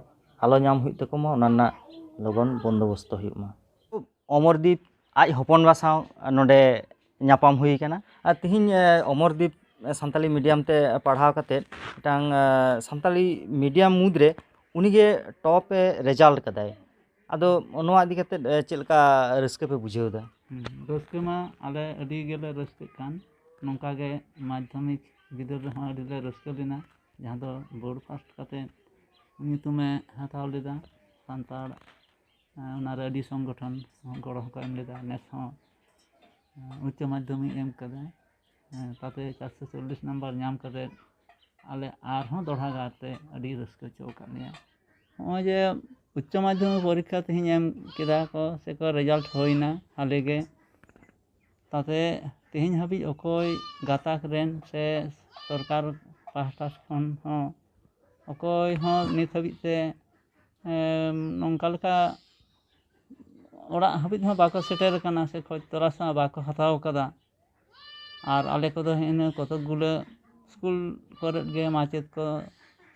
ᱟᱞᱚ ᱧᱟᱢ ᱦᱩᱭᱩᱜ ᱛᱟᱠᱚ ᱢᱟ, ᱚᱱᱟ ᱨᱮᱱᱟᱜ ᱞᱚᱜᱚᱱ ᱵᱚᱱᱫᱳᱵᱚᱥᱛᱚ ᱦᱩᱭᱩᱜ ᱢᱟ᱾ ᱚᱢᱚᱨᱫᱤᱯ ᱟᱡ ᱦᱚᱯᱚᱱᱵᱟ ᱥᱟᱶ ᱱᱚᱰᱮ ᱧᱟᱯᱟᱢ ᱦᱩᱭ ᱟᱠᱟᱱᱟ᱾ ᱟᱨ ᱛᱤᱦᱤᱧ, ᱮ, ᱚᱢᱚᱨᱫᱤᱯ ᱥᱟᱱᱛᱟᱞᱤ ᱢᱤᱰᱤᱭᱟᱢ ᱛᱮ ᱯᱟᱲᱦᱟᱣ ᱠᱟᱛᱮᱫ ᱢᱤᱫᱴᱟᱝ, ᱮ, ᱥᱟᱱᱛᱟᱞᱤ ᱢᱤᱰᱤᱭᱟᱢ ᱢᱩᱫᱽᱨᱮ ᱩᱱᱤᱜᱮ ᱴᱚᱯ ᱮ ᱨᱮᱡᱟᱞᱴ ᱠᱟᱫᱟᱭ᱾ ᱟᱫᱚ ᱱᱚᱣᱟ ᱤᱫᱤ ᱠᱟᱛᱮᱫ, ᱮ, ᱪᱮᱫ ᱞᱮᱠᱟ ᱨᱟᱹᱥᱠᱟᱹ ᱯᱮ ᱵᱩᱡᱷᱟᱹᱣ ᱮᱫᱟ? ᱦᱩᱸ, ᱨᱟᱹᱥᱠᱟᱹ ᱢᱟ ᱟᱞᱮ ᱟᱹᱰᱤ ᱜᱮᱞᱮ ᱨᱟᱹᱥᱠᱟᱹᱜ ᱠᱟᱱ᱾ ᱱᱚᱝᱠᱟ ᱜᱮ ᱢᱟᱫᱽᱫᱷᱚᱢᱤᱠ ᱵᱤᱫᱟᱹᱞ ᱨᱮᱦᱚᱸ ᱟᱹᱰᱤ ᱞᱮ ᱨᱟᱹᱥᱠᱟᱹ ᱞᱮᱱᱟ, ᱡᱟᱦᱟᱸ ᱫᱚ ᱵᱳᱨᱰ ᱯᱷᱟᱥᱴ ᱠᱟᱛᱮ ᱧᱩᱛᱩᱢᱮ ᱦᱟᱛᱟᱣ ᱞᱮᱫᱟ᱾ ᱥᱟᱱᱛᱟᱲ, ᱮ, ᱚᱱᱟᱨᱮ ᱟᱹᱰᱤ ᱥᱚᱝᱜᱚᱴᱷᱚᱱ ᱜᱚᱲᱚ ᱦᱚᱸᱠᱚ ᱮᱢ ᱞᱮᱫᱟ᱾ ᱱᱮᱥ ᱦᱚᱸ ᱩᱪᱪᱚ ᱢᱟᱫᱽᱫᱷᱚᱢᱤᱠ ᱮᱢ ᱠᱟᱫᱟᱭ᱾ ᱦᱮᱸ, ᱛᱟᱛᱮ ᱪᱟᱨᱥᱚ ᱪᱚᱞᱞᱤᱥ ᱱᱟᱢᱵᱟᱨ ᱧᱟᱢ ᱠᱟᱛᱮ ᱟᱞᱮ ᱟᱨᱦᱚᱸ ᱫᱚᱲᱦᱟ ᱜᱟᱨᱛᱮ ᱟᱹᱰᱤ ᱨᱟᱹᱥᱠᱟᱹ ᱦᱚᱪᱚ ᱟᱠᱟᱫ ᱞᱮᱭᱟ᱾ ᱱᱚᱜᱼᱚᱭ ᱡᱮ ᱩᱪᱪᱚ ᱢᱟᱫᱽᱫᱷᱚᱢᱤᱠ ᱯᱚᱨᱤᱠᱠᱷᱟ ᱛᱮᱦᱮᱧ ᱮᱢ ᱠᱮᱫᱟ ᱠᱚ ᱥᱮᱠᱚ ᱨᱮᱡᱟᱞᱴ ᱦᱩᱭᱱᱟ ᱦᱟᱞᱮ ᱜᱮ, ᱛᱟᱛᱮ ᱛᱮᱦᱮᱧ ᱦᱟᱹᱵᱤᱡ ᱚᱠᱚᱭ ᱜᱟᱛᱟᱠ ᱨᱮᱱ ᱥᱮ ᱥᱚᱨᱠᱟᱨ ᱯᱟᱦᱴᱟ ᱠᱷᱚᱱ ᱦᱚᱸ ᱚᱠᱚᱭ ᱦᱚᱸ ᱱᱤᱛ ᱦᱟᱹᱵᱤᱡ ᱛᱮ ᱮᱢ, ᱱᱚᱝᱠᱟ ᱞᱮᱠᱟ ᱚᱲᱟᱜ ᱦᱟᱹᱵᱤᱡ ᱦᱚᱸ ᱵᱟᱠᱚ ᱥᱮᱴᱮᱨ ᱟᱠᱟᱱᱟ ᱥᱮ ᱠᱷᱚᱡᱽ ᱛᱚᱞᱟᱥ ᱦᱚᱸ ᱵᱟᱠᱚ ᱦᱟᱛᱟᱣ ᱟᱠᱟᱫᱟ᱾ ᱟᱨ ᱟᱞᱮ ᱠᱚᱫᱚ ᱦᱮᱸ ᱤᱱᱟᱹ ᱠᱚᱛᱚᱠ ᱜᱩᱞᱟᱹ ᱥᱠᱩᱞ ᱠᱚᱨᱮᱫ ᱜᱮ ᱢᱟᱪᱮᱫ ᱠᱚ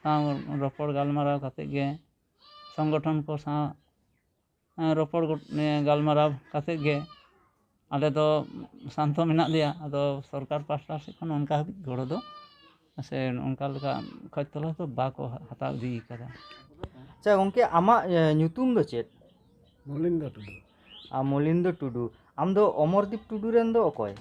ᱥᱟᱶ ᱨᱚᱯᱚᱲ ᱜᱟᱞᱢᱟᱨᱟᱣ ᱠᱟᱛᱮᱫ ᱜᱮ, ᱥᱚᱝᱜᱚᱴᱷᱚᱱ ᱠᱚ ᱥᱟᱶ ᱮᱸ, ᱨᱚᱯᱚᱲ ᱜᱚᱴ-, ᱮᱸ, ᱜᱟᱞᱢᱟᱨᱟᱣ ᱠᱟᱛᱮᱫ ᱜᱮ ᱟᱞᱮ ᱫᱚ ᱥᱟᱱᱛᱚ ᱢᱮᱱᱟᱜ ᱞᱮᱭᱟ᱾ ᱟᱫᱚ ᱥᱚᱨᱠᱟᱨ ᱯᱟᱦᱴᱟ ᱥᱮᱫ ᱠᱷᱚᱱ ᱚᱱᱠᱟ ᱦᱟᱹᱵᱤᱡ ᱜᱚᱲᱚ ᱫᱚ ᱥᱮ ᱚᱱᱠᱟ ᱞᱮᱠᱟ ᱠᱷᱚᱡᱽ ᱛᱚᱞᱟᱥ ᱫᱚ ᱵᱟᱠᱚ ᱦᱟ-, ᱦᱟᱛᱟᱣ ᱤᱫᱤ ᱠᱟᱫᱟ᱾ ᱟᱪᱪᱷᱟ ᱜᱚᱢᱠᱮ, ᱟᱢᱟᱜ, ᱮ, ᱧᱩᱛᱩᱢ ᱫᱚ ᱪᱮᱫ? ᱢᱚᱞᱤᱱᱫᱚ ᱴᱩᱰᱩ᱾ ᱟᱨ ᱢᱚᱞᱤᱱᱫᱚ ᱴᱩᱰᱩ᱾ ᱟᱢ ᱫᱚ ᱚᱢᱚᱨᱫᱤᱯ ᱴᱩᱰᱩ ᱨᱮᱱ ᱫᱚ ᱚᱠᱚᱭ?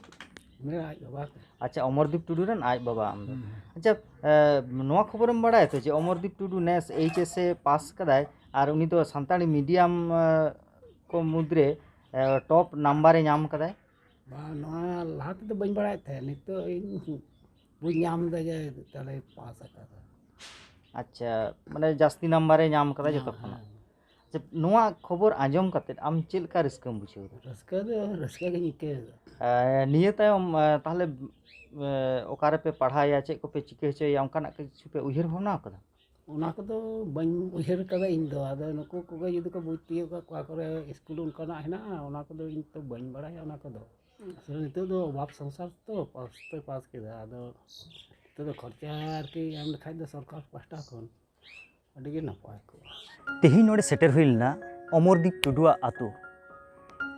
ᱩᱱᱤ ᱟᱡ ᱵᱟᱵᱟ ᱠᱟᱱᱟᱭ᱾ ᱟᱪᱪᱷᱟ, ᱚᱢᱚᱨᱫᱤᱯ ᱴᱩᱰᱩ ᱨᱮᱱ ᱟᱡ ᱵᱟᱵᱟ ᱟᱢ ᱫᱚ᱾ ᱦᱩᱸ᱾ ᱟᱪᱪᱷᱟ, ᱮ, ᱱᱚᱣᱟ ᱠᱷᱚᱵᱚᱨᱮᱢ ᱵᱟᱲᱟᱭᱟ ᱛᱚ ᱡᱮ ᱚᱢᱚᱨᱫᱤᱯ ᱴᱩᱰᱩ ᱱᱮᱥ ᱮᱭᱤᱪ ᱮᱥ ᱮ ᱯᱟᱥ ᱠᱟᱫᱟᱭ ᱟᱨ ᱩᱱᱤ ᱫᱚ ᱥᱟᱱᱛᱟᱲᱤ ᱢᱤᱰᱤᱭᱟᱢ, ᱮ, ᱠᱚ ᱢᱩᱫᱽᱨᱮ, ᱮ, ᱴᱚᱯ ᱱᱟᱢᱵᱟᱨᱮ ᱧᱟᱢ ᱠᱟᱫᱟᱭ? ᱵᱟᱝ, ᱱᱚᱣᱟ ᱞᱟᱦᱟ ᱛᱮᱫᱚ ᱵᱟᱹᱧ ᱵᱟᱲᱟᱭᱮᱫ ᱛᱟᱦᱮᱸᱫ, ᱱᱤᱛᱚᱜ ᱤᱧ ᱵᱩᱡᱽ ᱧᱟᱢ ᱮᱫᱟ ᱡᱮ ᱛᱟᱦᱞᱮ ᱯᱟᱥ ᱟᱠᱟᱫᱟ᱾ ᱟᱪᱪᱷᱟ, ᱢᱟᱱᱮ ᱡᱟᱹᱥᱛᱤ ᱱᱟᱢᱵᱟᱨᱮ ᱧᱟᱢ ᱠᱟᱫᱟ ᱡᱚᱛᱚ ᱦᱮᱸ, ᱠᱷᱚᱱᱟᱜ᱾ ᱦᱮᱸ᱾ ᱟᱪᱪᱷᱟ, ᱱᱚᱣᱟ ᱠᱷᱚᱵᱚᱨ ᱟᱸᱡᱚᱢ ᱠᱟᱛᱮᱫ ᱟᱢ ᱪᱮᱫ ᱞᱮᱠᱟ ᱨᱟᱹᱥᱠᱟᱹᱢ ᱵᱩᱡᱷᱟᱹᱣ ᱮᱫᱟ? ᱨᱟᱹᱥᱠᱟᱹ ᱫᱚ ᱨᱟᱹᱥᱠᱟᱹ ᱜᱤᱧ ᱟᱹᱭᱠᱟᱹᱣ ᱮᱫᱟ᱾ ᱮ, ᱱᱤᱭᱟᱹ ᱛᱟᱭᱚᱢ, ᱮ, ᱛᱟᱦᱞᱮ, ᱮ, ᱚᱠᱟ ᱨᱮᱯᱮ ᱯᱟᱲᱦᱟᱣᱮᱭᱟ, ᱪᱮᱫ ᱠᱚᱯᱮ ᱪᱤᱠᱟᱹ ᱦᱚᱪᱚᱭᱮᱭᱟ, ᱚᱱᱠᱟᱱᱟᱜ ᱠᱤᱪᱷᱩ ᱯᱮ ᱩᱭᱦᱟᱹᱨ ᱵᱷᱟᱵᱽᱱᱟ ᱟᱠᱟᱫᱟ? ᱚᱱᱟ ᱠᱚᱫᱚ ᱵᱟᱹᱧ ᱩᱭᱦᱟᱹᱨ ᱠᱟᱫᱟ ᱤᱧ ᱫᱚ᱾ ᱟᱫᱚ ᱱᱩᱠᱩ ᱠᱚᱜᱮ ᱡᱩᱫᱤ ᱠᱚ ᱵᱩᱡᱽ ᱛᱤᱭᱳᱜ ᱠᱟᱜ ᱠᱚᱣᱟ, ᱚᱠᱟ ᱠᱚᱨᱮ ᱥᱠᱩᱞ ᱚᱱᱠᱟᱱᱟᱜ ᱦᱮᱱᱟᱜᱼᱟ, ᱚᱱᱟ ᱠᱚᱫᱚ ᱤᱧ ᱛᱚ ᱵᱟᱹᱧ ᱵᱟᱲᱟᱭᱟ ᱚᱱᱟ ᱠᱚᱫᱚ᱾ ᱟᱥᱚᱞᱮ ᱱᱤᱛᱚᱜ ᱫᱚ ᱚᱵᱷᱟᱵ ᱥᱚᱝᱥᱟᱨ ᱛᱚ, ᱯᱟᱥ ᱛᱚᱭ ᱯᱟᱥ ᱠᱮᱫᱟ, ᱟᱫᱚ ᱱᱤᱛᱚᱜ ᱫᱚ ᱠᱷᱚᱨᱪᱟ ᱟᱨᱠᱤ ᱮᱢ ᱞᱮᱠᱷᱟᱡ ᱫᱚ ᱥᱚᱨᱠᱟᱨ ᱯᱟᱦᱴᱟ ᱠᱷᱚᱱ ᱟᱹᱰᱤ ᱜᱮ ᱱᱟᱯᱟᱭ ᱠᱚᱜᱼᱟ᱾ ᱛᱮᱦᱮᱧ ᱱᱚᱰᱮ ᱥᱮᱴᱮᱨ ᱦᱩᱭ ᱞᱮᱱᱟ ᱚᱢᱚᱨᱫᱤᱯ ᱴᱩᱰᱩᱣᱟᱜ ᱟᱛᱳ,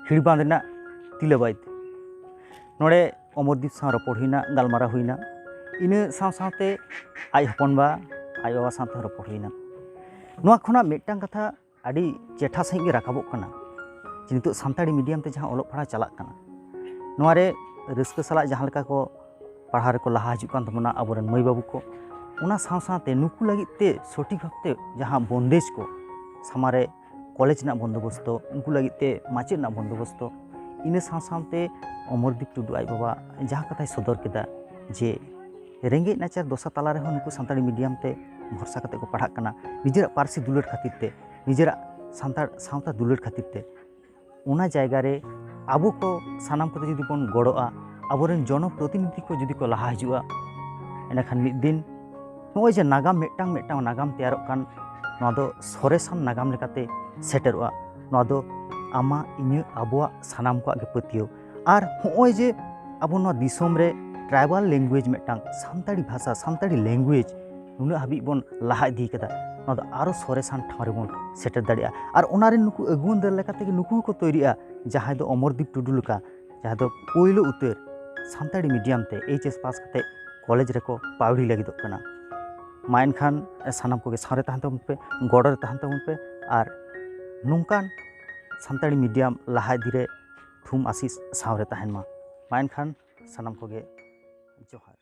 ᱦᱤᱲᱵᱟᱸᱫᱽ ᱨᱮᱱᱟᱜ ᱛᱤᱞᱟᱹᱵᱟᱭ ᱛᱮ᱾ ᱱᱚᱰᱮ ᱚᱢᱚᱨᱫᱤᱯ ᱥᱟᱶ ᱨᱚᱯᱚᱲ ᱦᱩᱭᱱᱟ, ᱜᱟᱞᱢᱟᱨᱟᱣ ᱦᱩᱭᱱᱟ᱾ ᱤᱱᱟᱹ ᱥᱟᱶ ᱥᱟᱶᱛᱮ ᱟᱡ ᱦᱚᱯᱚᱱ ᱵᱟ, ᱟᱡ ᱵᱟᱵᱟ ᱥᱟᱶᱛᱮ ᱦᱚᱸ ᱨᱚᱯᱚᱲ ᱦᱩᱭᱱᱟ᱾ ᱱᱚᱣᱟ ᱠᱷᱚᱱᱟᱜ ᱢᱤᱫᱴᱟᱝ ᱠᱟᱛᱷᱟ ᱟᱹᱰᱤ ᱪᱮᱴᱷᱟ ᱥᱟᱺᱦᱤᱡ ᱜᱮ ᱨᱟᱠᱟᱵᱚᱜ ᱠᱟᱱᱟ ᱡᱮ ᱱᱤᱛᱚᱜ ᱥᱟᱱᱛᱟᱲᱤ ᱢᱤᱰᱤᱭᱟᱢ ᱛᱮ ᱡᱟᱦᱟᱸ ᱚᱞᱚᱜ ᱯᱟᱲᱦᱟᱣ ᱪᱟᱞᱟᱜ ᱠᱟᱱᱟ, ᱱᱚᱣᱟ ᱨᱮ ᱨᱟᱹᱥᱠᱟᱹ ᱥᱟᱞᱟᱜ ᱡᱟᱦᱟᱸ ᱞᱮᱠᱟ ᱠᱚ ᱯᱟᱲᱦᱟᱣ ᱨᱮᱠᱚ ᱞᱟᱦᱟ ᱦᱤᱡᱩᱜ ᱠᱟᱱ ᱛᱟᱵᱚᱱᱟ ᱟᱵᱚᱨᱮᱱ ᱢᱟᱹᱭ ᱵᱟᱹᱵᱩ ᱠᱚ, ᱚᱱᱟ ᱥᱟᱶ ᱥᱟᱶᱛᱮ ᱱᱩᱠᱩ ᱞᱟᱹᱜᱤᱫ ᱛᱮ ᱥᱚᱴᱷᱤᱠ ᱵᱷᱟᱵᱽᱛᱮ ᱡᱟᱦᱟᱸ ᱵᱚᱱᱫᱮᱡᱽ ᱠᱚ, ᱥᱟᱢᱟᱝ ᱨᱮ ᱠᱚᱞᱮᱡᱽ ᱨᱮᱱᱟᱜ ᱵᱚᱱᱫᱳᱵᱚᱥᱛᱚ, ᱩᱱᱠᱩ ᱞᱟᱹᱜᱤᱫ ᱛᱮ ᱢᱟᱪᱮᱫ ᱨᱮᱱᱟᱜ ᱵᱚᱱᱫᱳᱵᱚᱥᱛᱚ, ᱤᱱᱟᱹ ᱥᱟᱶ ᱥᱟᱶᱛᱮ ᱚᱢᱚᱨᱫᱤᱯ ᱴᱩᱰᱩ ᱟᱡ ᱵᱟᱵᱟ ᱡᱟᱦᱟᱸ ᱠᱟᱛᱷᱟᱭ ᱥᱚᱫᱚᱨ ᱠᱮᱫᱟ ᱡᱮ ᱨᱮᱸᱜᱮᱡ ᱱᱟᱪᱟᱨ ᱫᱚᱥᱟ ᱛᱟᱞᱟ ᱨᱮᱦᱚᱸ ᱱᱩᱠᱩ ᱥᱟᱱᱛᱟᱲᱤ ᱢᱤᱰᱤᱭᱟᱢ ᱛᱮ ᱵᱷᱚᱨᱥᱟ ᱠᱟᱛᱮ ᱠᱚ ᱯᱟᱲᱦᱟᱜ ᱠᱟᱱᱟ, ᱱᱤᱡᱮᱨᱟᱜ ᱯᱟᱹᱨᱥᱤ ᱫᱩᱞᱟᱹᱲ ᱠᱷᱟᱹᱛᱤᱨ ᱛᱮ, ᱱᱤᱡᱮᱨᱟᱜ ᱥᱟᱱᱛᱟᱲ ᱥᱟᱶᱛᱟ ᱫᱩᱞᱟᱹᱲ ᱠᱷᱟᱹᱛᱤᱨ ᱛᱮ᱾ ᱚᱱᱟ ᱡᱟᱭᱜᱟ ᱨᱮ ᱟᱵᱚ ᱠᱚ ᱥᱟᱱᱟᱢ ᱠᱚᱛᱮ ᱡᱩᱫᱤ ᱵᱚᱱ ᱜᱚᱲᱚᱜᱼᱟ, ᱟᱵᱚᱨᱮᱱ ᱡᱚᱱᱚᱯᱨᱚᱛᱤᱱᱤᱫᱷᱤ ᱠᱚ ᱡᱩᱫᱤ ᱠᱚ ᱞᱟᱦᱟ ᱦᱤᱡᱩᱜᱼᱟ, ᱮᱸᱰᱮᱠᱷᱟᱱ ᱢᱤᱫ ᱫᱤᱱ ᱱᱚᱜᱼᱚᱭ ᱡᱮ ᱱᱟᱜᱟᱢ, ᱢᱤᱫᱴᱟᱝ ᱢᱤᱫᱴᱟᱝ ᱱᱟᱜᱟᱢ ᱛᱮᱭᱟᱨᱚᱜ ᱠᱟᱱ, ᱱᱚᱣᱟ ᱫᱚ ᱥᱚᱨᱮᱥᱟᱱ ᱱᱟᱜᱟᱢ ᱞᱮᱠᱟᱛᱮ ᱥᱮᱴᱮᱨᱚᱜᱼᱟ᱾ ᱱᱚᱣᱟ ᱫᱚ ᱟᱢᱟᱜ, ᱤᱧᱟᱹᱜ, ᱟᱵᱚᱣᱟᱜ ᱥᱟᱱᱟᱢ ᱠᱚᱣᱟᱜ ᱜᱮ ᱯᱟᱹᱛᱭᱟᱹᱣ᱾ ᱟᱨ ᱦᱚᱸᱜᱼᱚᱭ ᱡᱮ ᱟᱵᱚ ᱱᱚᱣᱟ ᱫᱤᱥᱚᱢ ᱨᱮ tribal language, ᱢᱤᱫᱴᱟᱝ ᱥᱟᱱᱛᱟᱲᱤ ᱵᱷᱟᱥᱟ, ᱥᱟᱱᱛᱟᱲᱤ language ᱱᱩᱱᱟᱹᱜ ᱦᱟᱹᱵᱤᱡ ᱵᱚᱱ ᱞᱟᱦᱟ ᱤᱫᱤ ᱠᱟᱫᱟ, ᱱᱚᱣᱟ ᱫᱚ ᱟᱨᱚ ᱥᱚᱨᱮᱥᱟᱱ ᱴᱷᱟᱶ ᱨᱮᱵᱚᱱ ᱥᱮᱴᱮᱨ ᱫᱟᱲᱮᱭᱟᱜᱼᱟ᱾ ᱟᱨ ᱚᱱᱟ ᱨᱮᱱ ᱱᱩᱠᱩ ᱟᱹᱜᱩᱣᱟᱹᱱ ᱫᱟᱨᱮ ᱞᱮᱠᱟ ᱛᱮᱜᱮ ᱱᱩᱠᱩ ᱦᱚᱸᱠᱚ ᱛᱳᱭᱨᱤᱜᱼᱟ, ᱡᱟᱦᱟᱸᱭ ᱫᱚ ᱚᱢᱚᱨᱫᱤᱯ ᱴᱩᱰᱩ ᱞᱮᱠᱟ, ᱡᱟᱦᱟᱸ ᱫᱚ ᱯᱳᱭᱞᱳ ᱩᱛᱟᱹᱨ ᱥᱟᱱᱛᱟᱲᱤ ᱢᱤᱰᱤᱭᱟᱢ ᱛᱮ ᱮᱭᱤᱪ ᱮᱥ ᱯᱟᱥ ᱠᱟᱛᱮ ᱠᱚᱞᱮᱡᱽ ᱨᱮᱠᱚ ᱯᱟᱹᱣᱲᱤ ᱞᱟᱹᱜᱤᱫᱚᱜ ᱠᱟᱱᱟ᱾ ᱢᱟ ᱮᱱᱠᱷᱟᱱ ᱥᱟᱱᱟᱢ ᱠᱚᱜᱮ ᱥᱟᱶᱨᱮ ᱛᱟᱦᱮᱱ ᱛᱟᱵᱚᱱ ᱯᱮ, ᱜᱚᱲᱚ ᱨᱮ ᱛᱟᱦᱮᱱ ᱛᱟᱵᱚᱱ ᱯᱮ, ᱟᱨ ᱱᱚᱝᱠᱟᱱ ᱥᱟᱱᱛᱟᱲᱤ ᱢᱤᱰᱤᱭᱟᱢ ᱞᱟᱦᱟ ᱤᱫᱤ ᱨᱮ ᱛᱷᱩᱢ ᱟᱥᱤᱥ ᱥᱟᱶᱨᱮ ᱛᱟᱦᱮᱱ ᱢᱟ᱾ ᱢᱟ ᱮᱱᱠᱷᱟᱱ ᱥᱟᱱᱟᱢ ᱠᱚᱜᱮ ᱡᱚᱦᱟᱨ᱾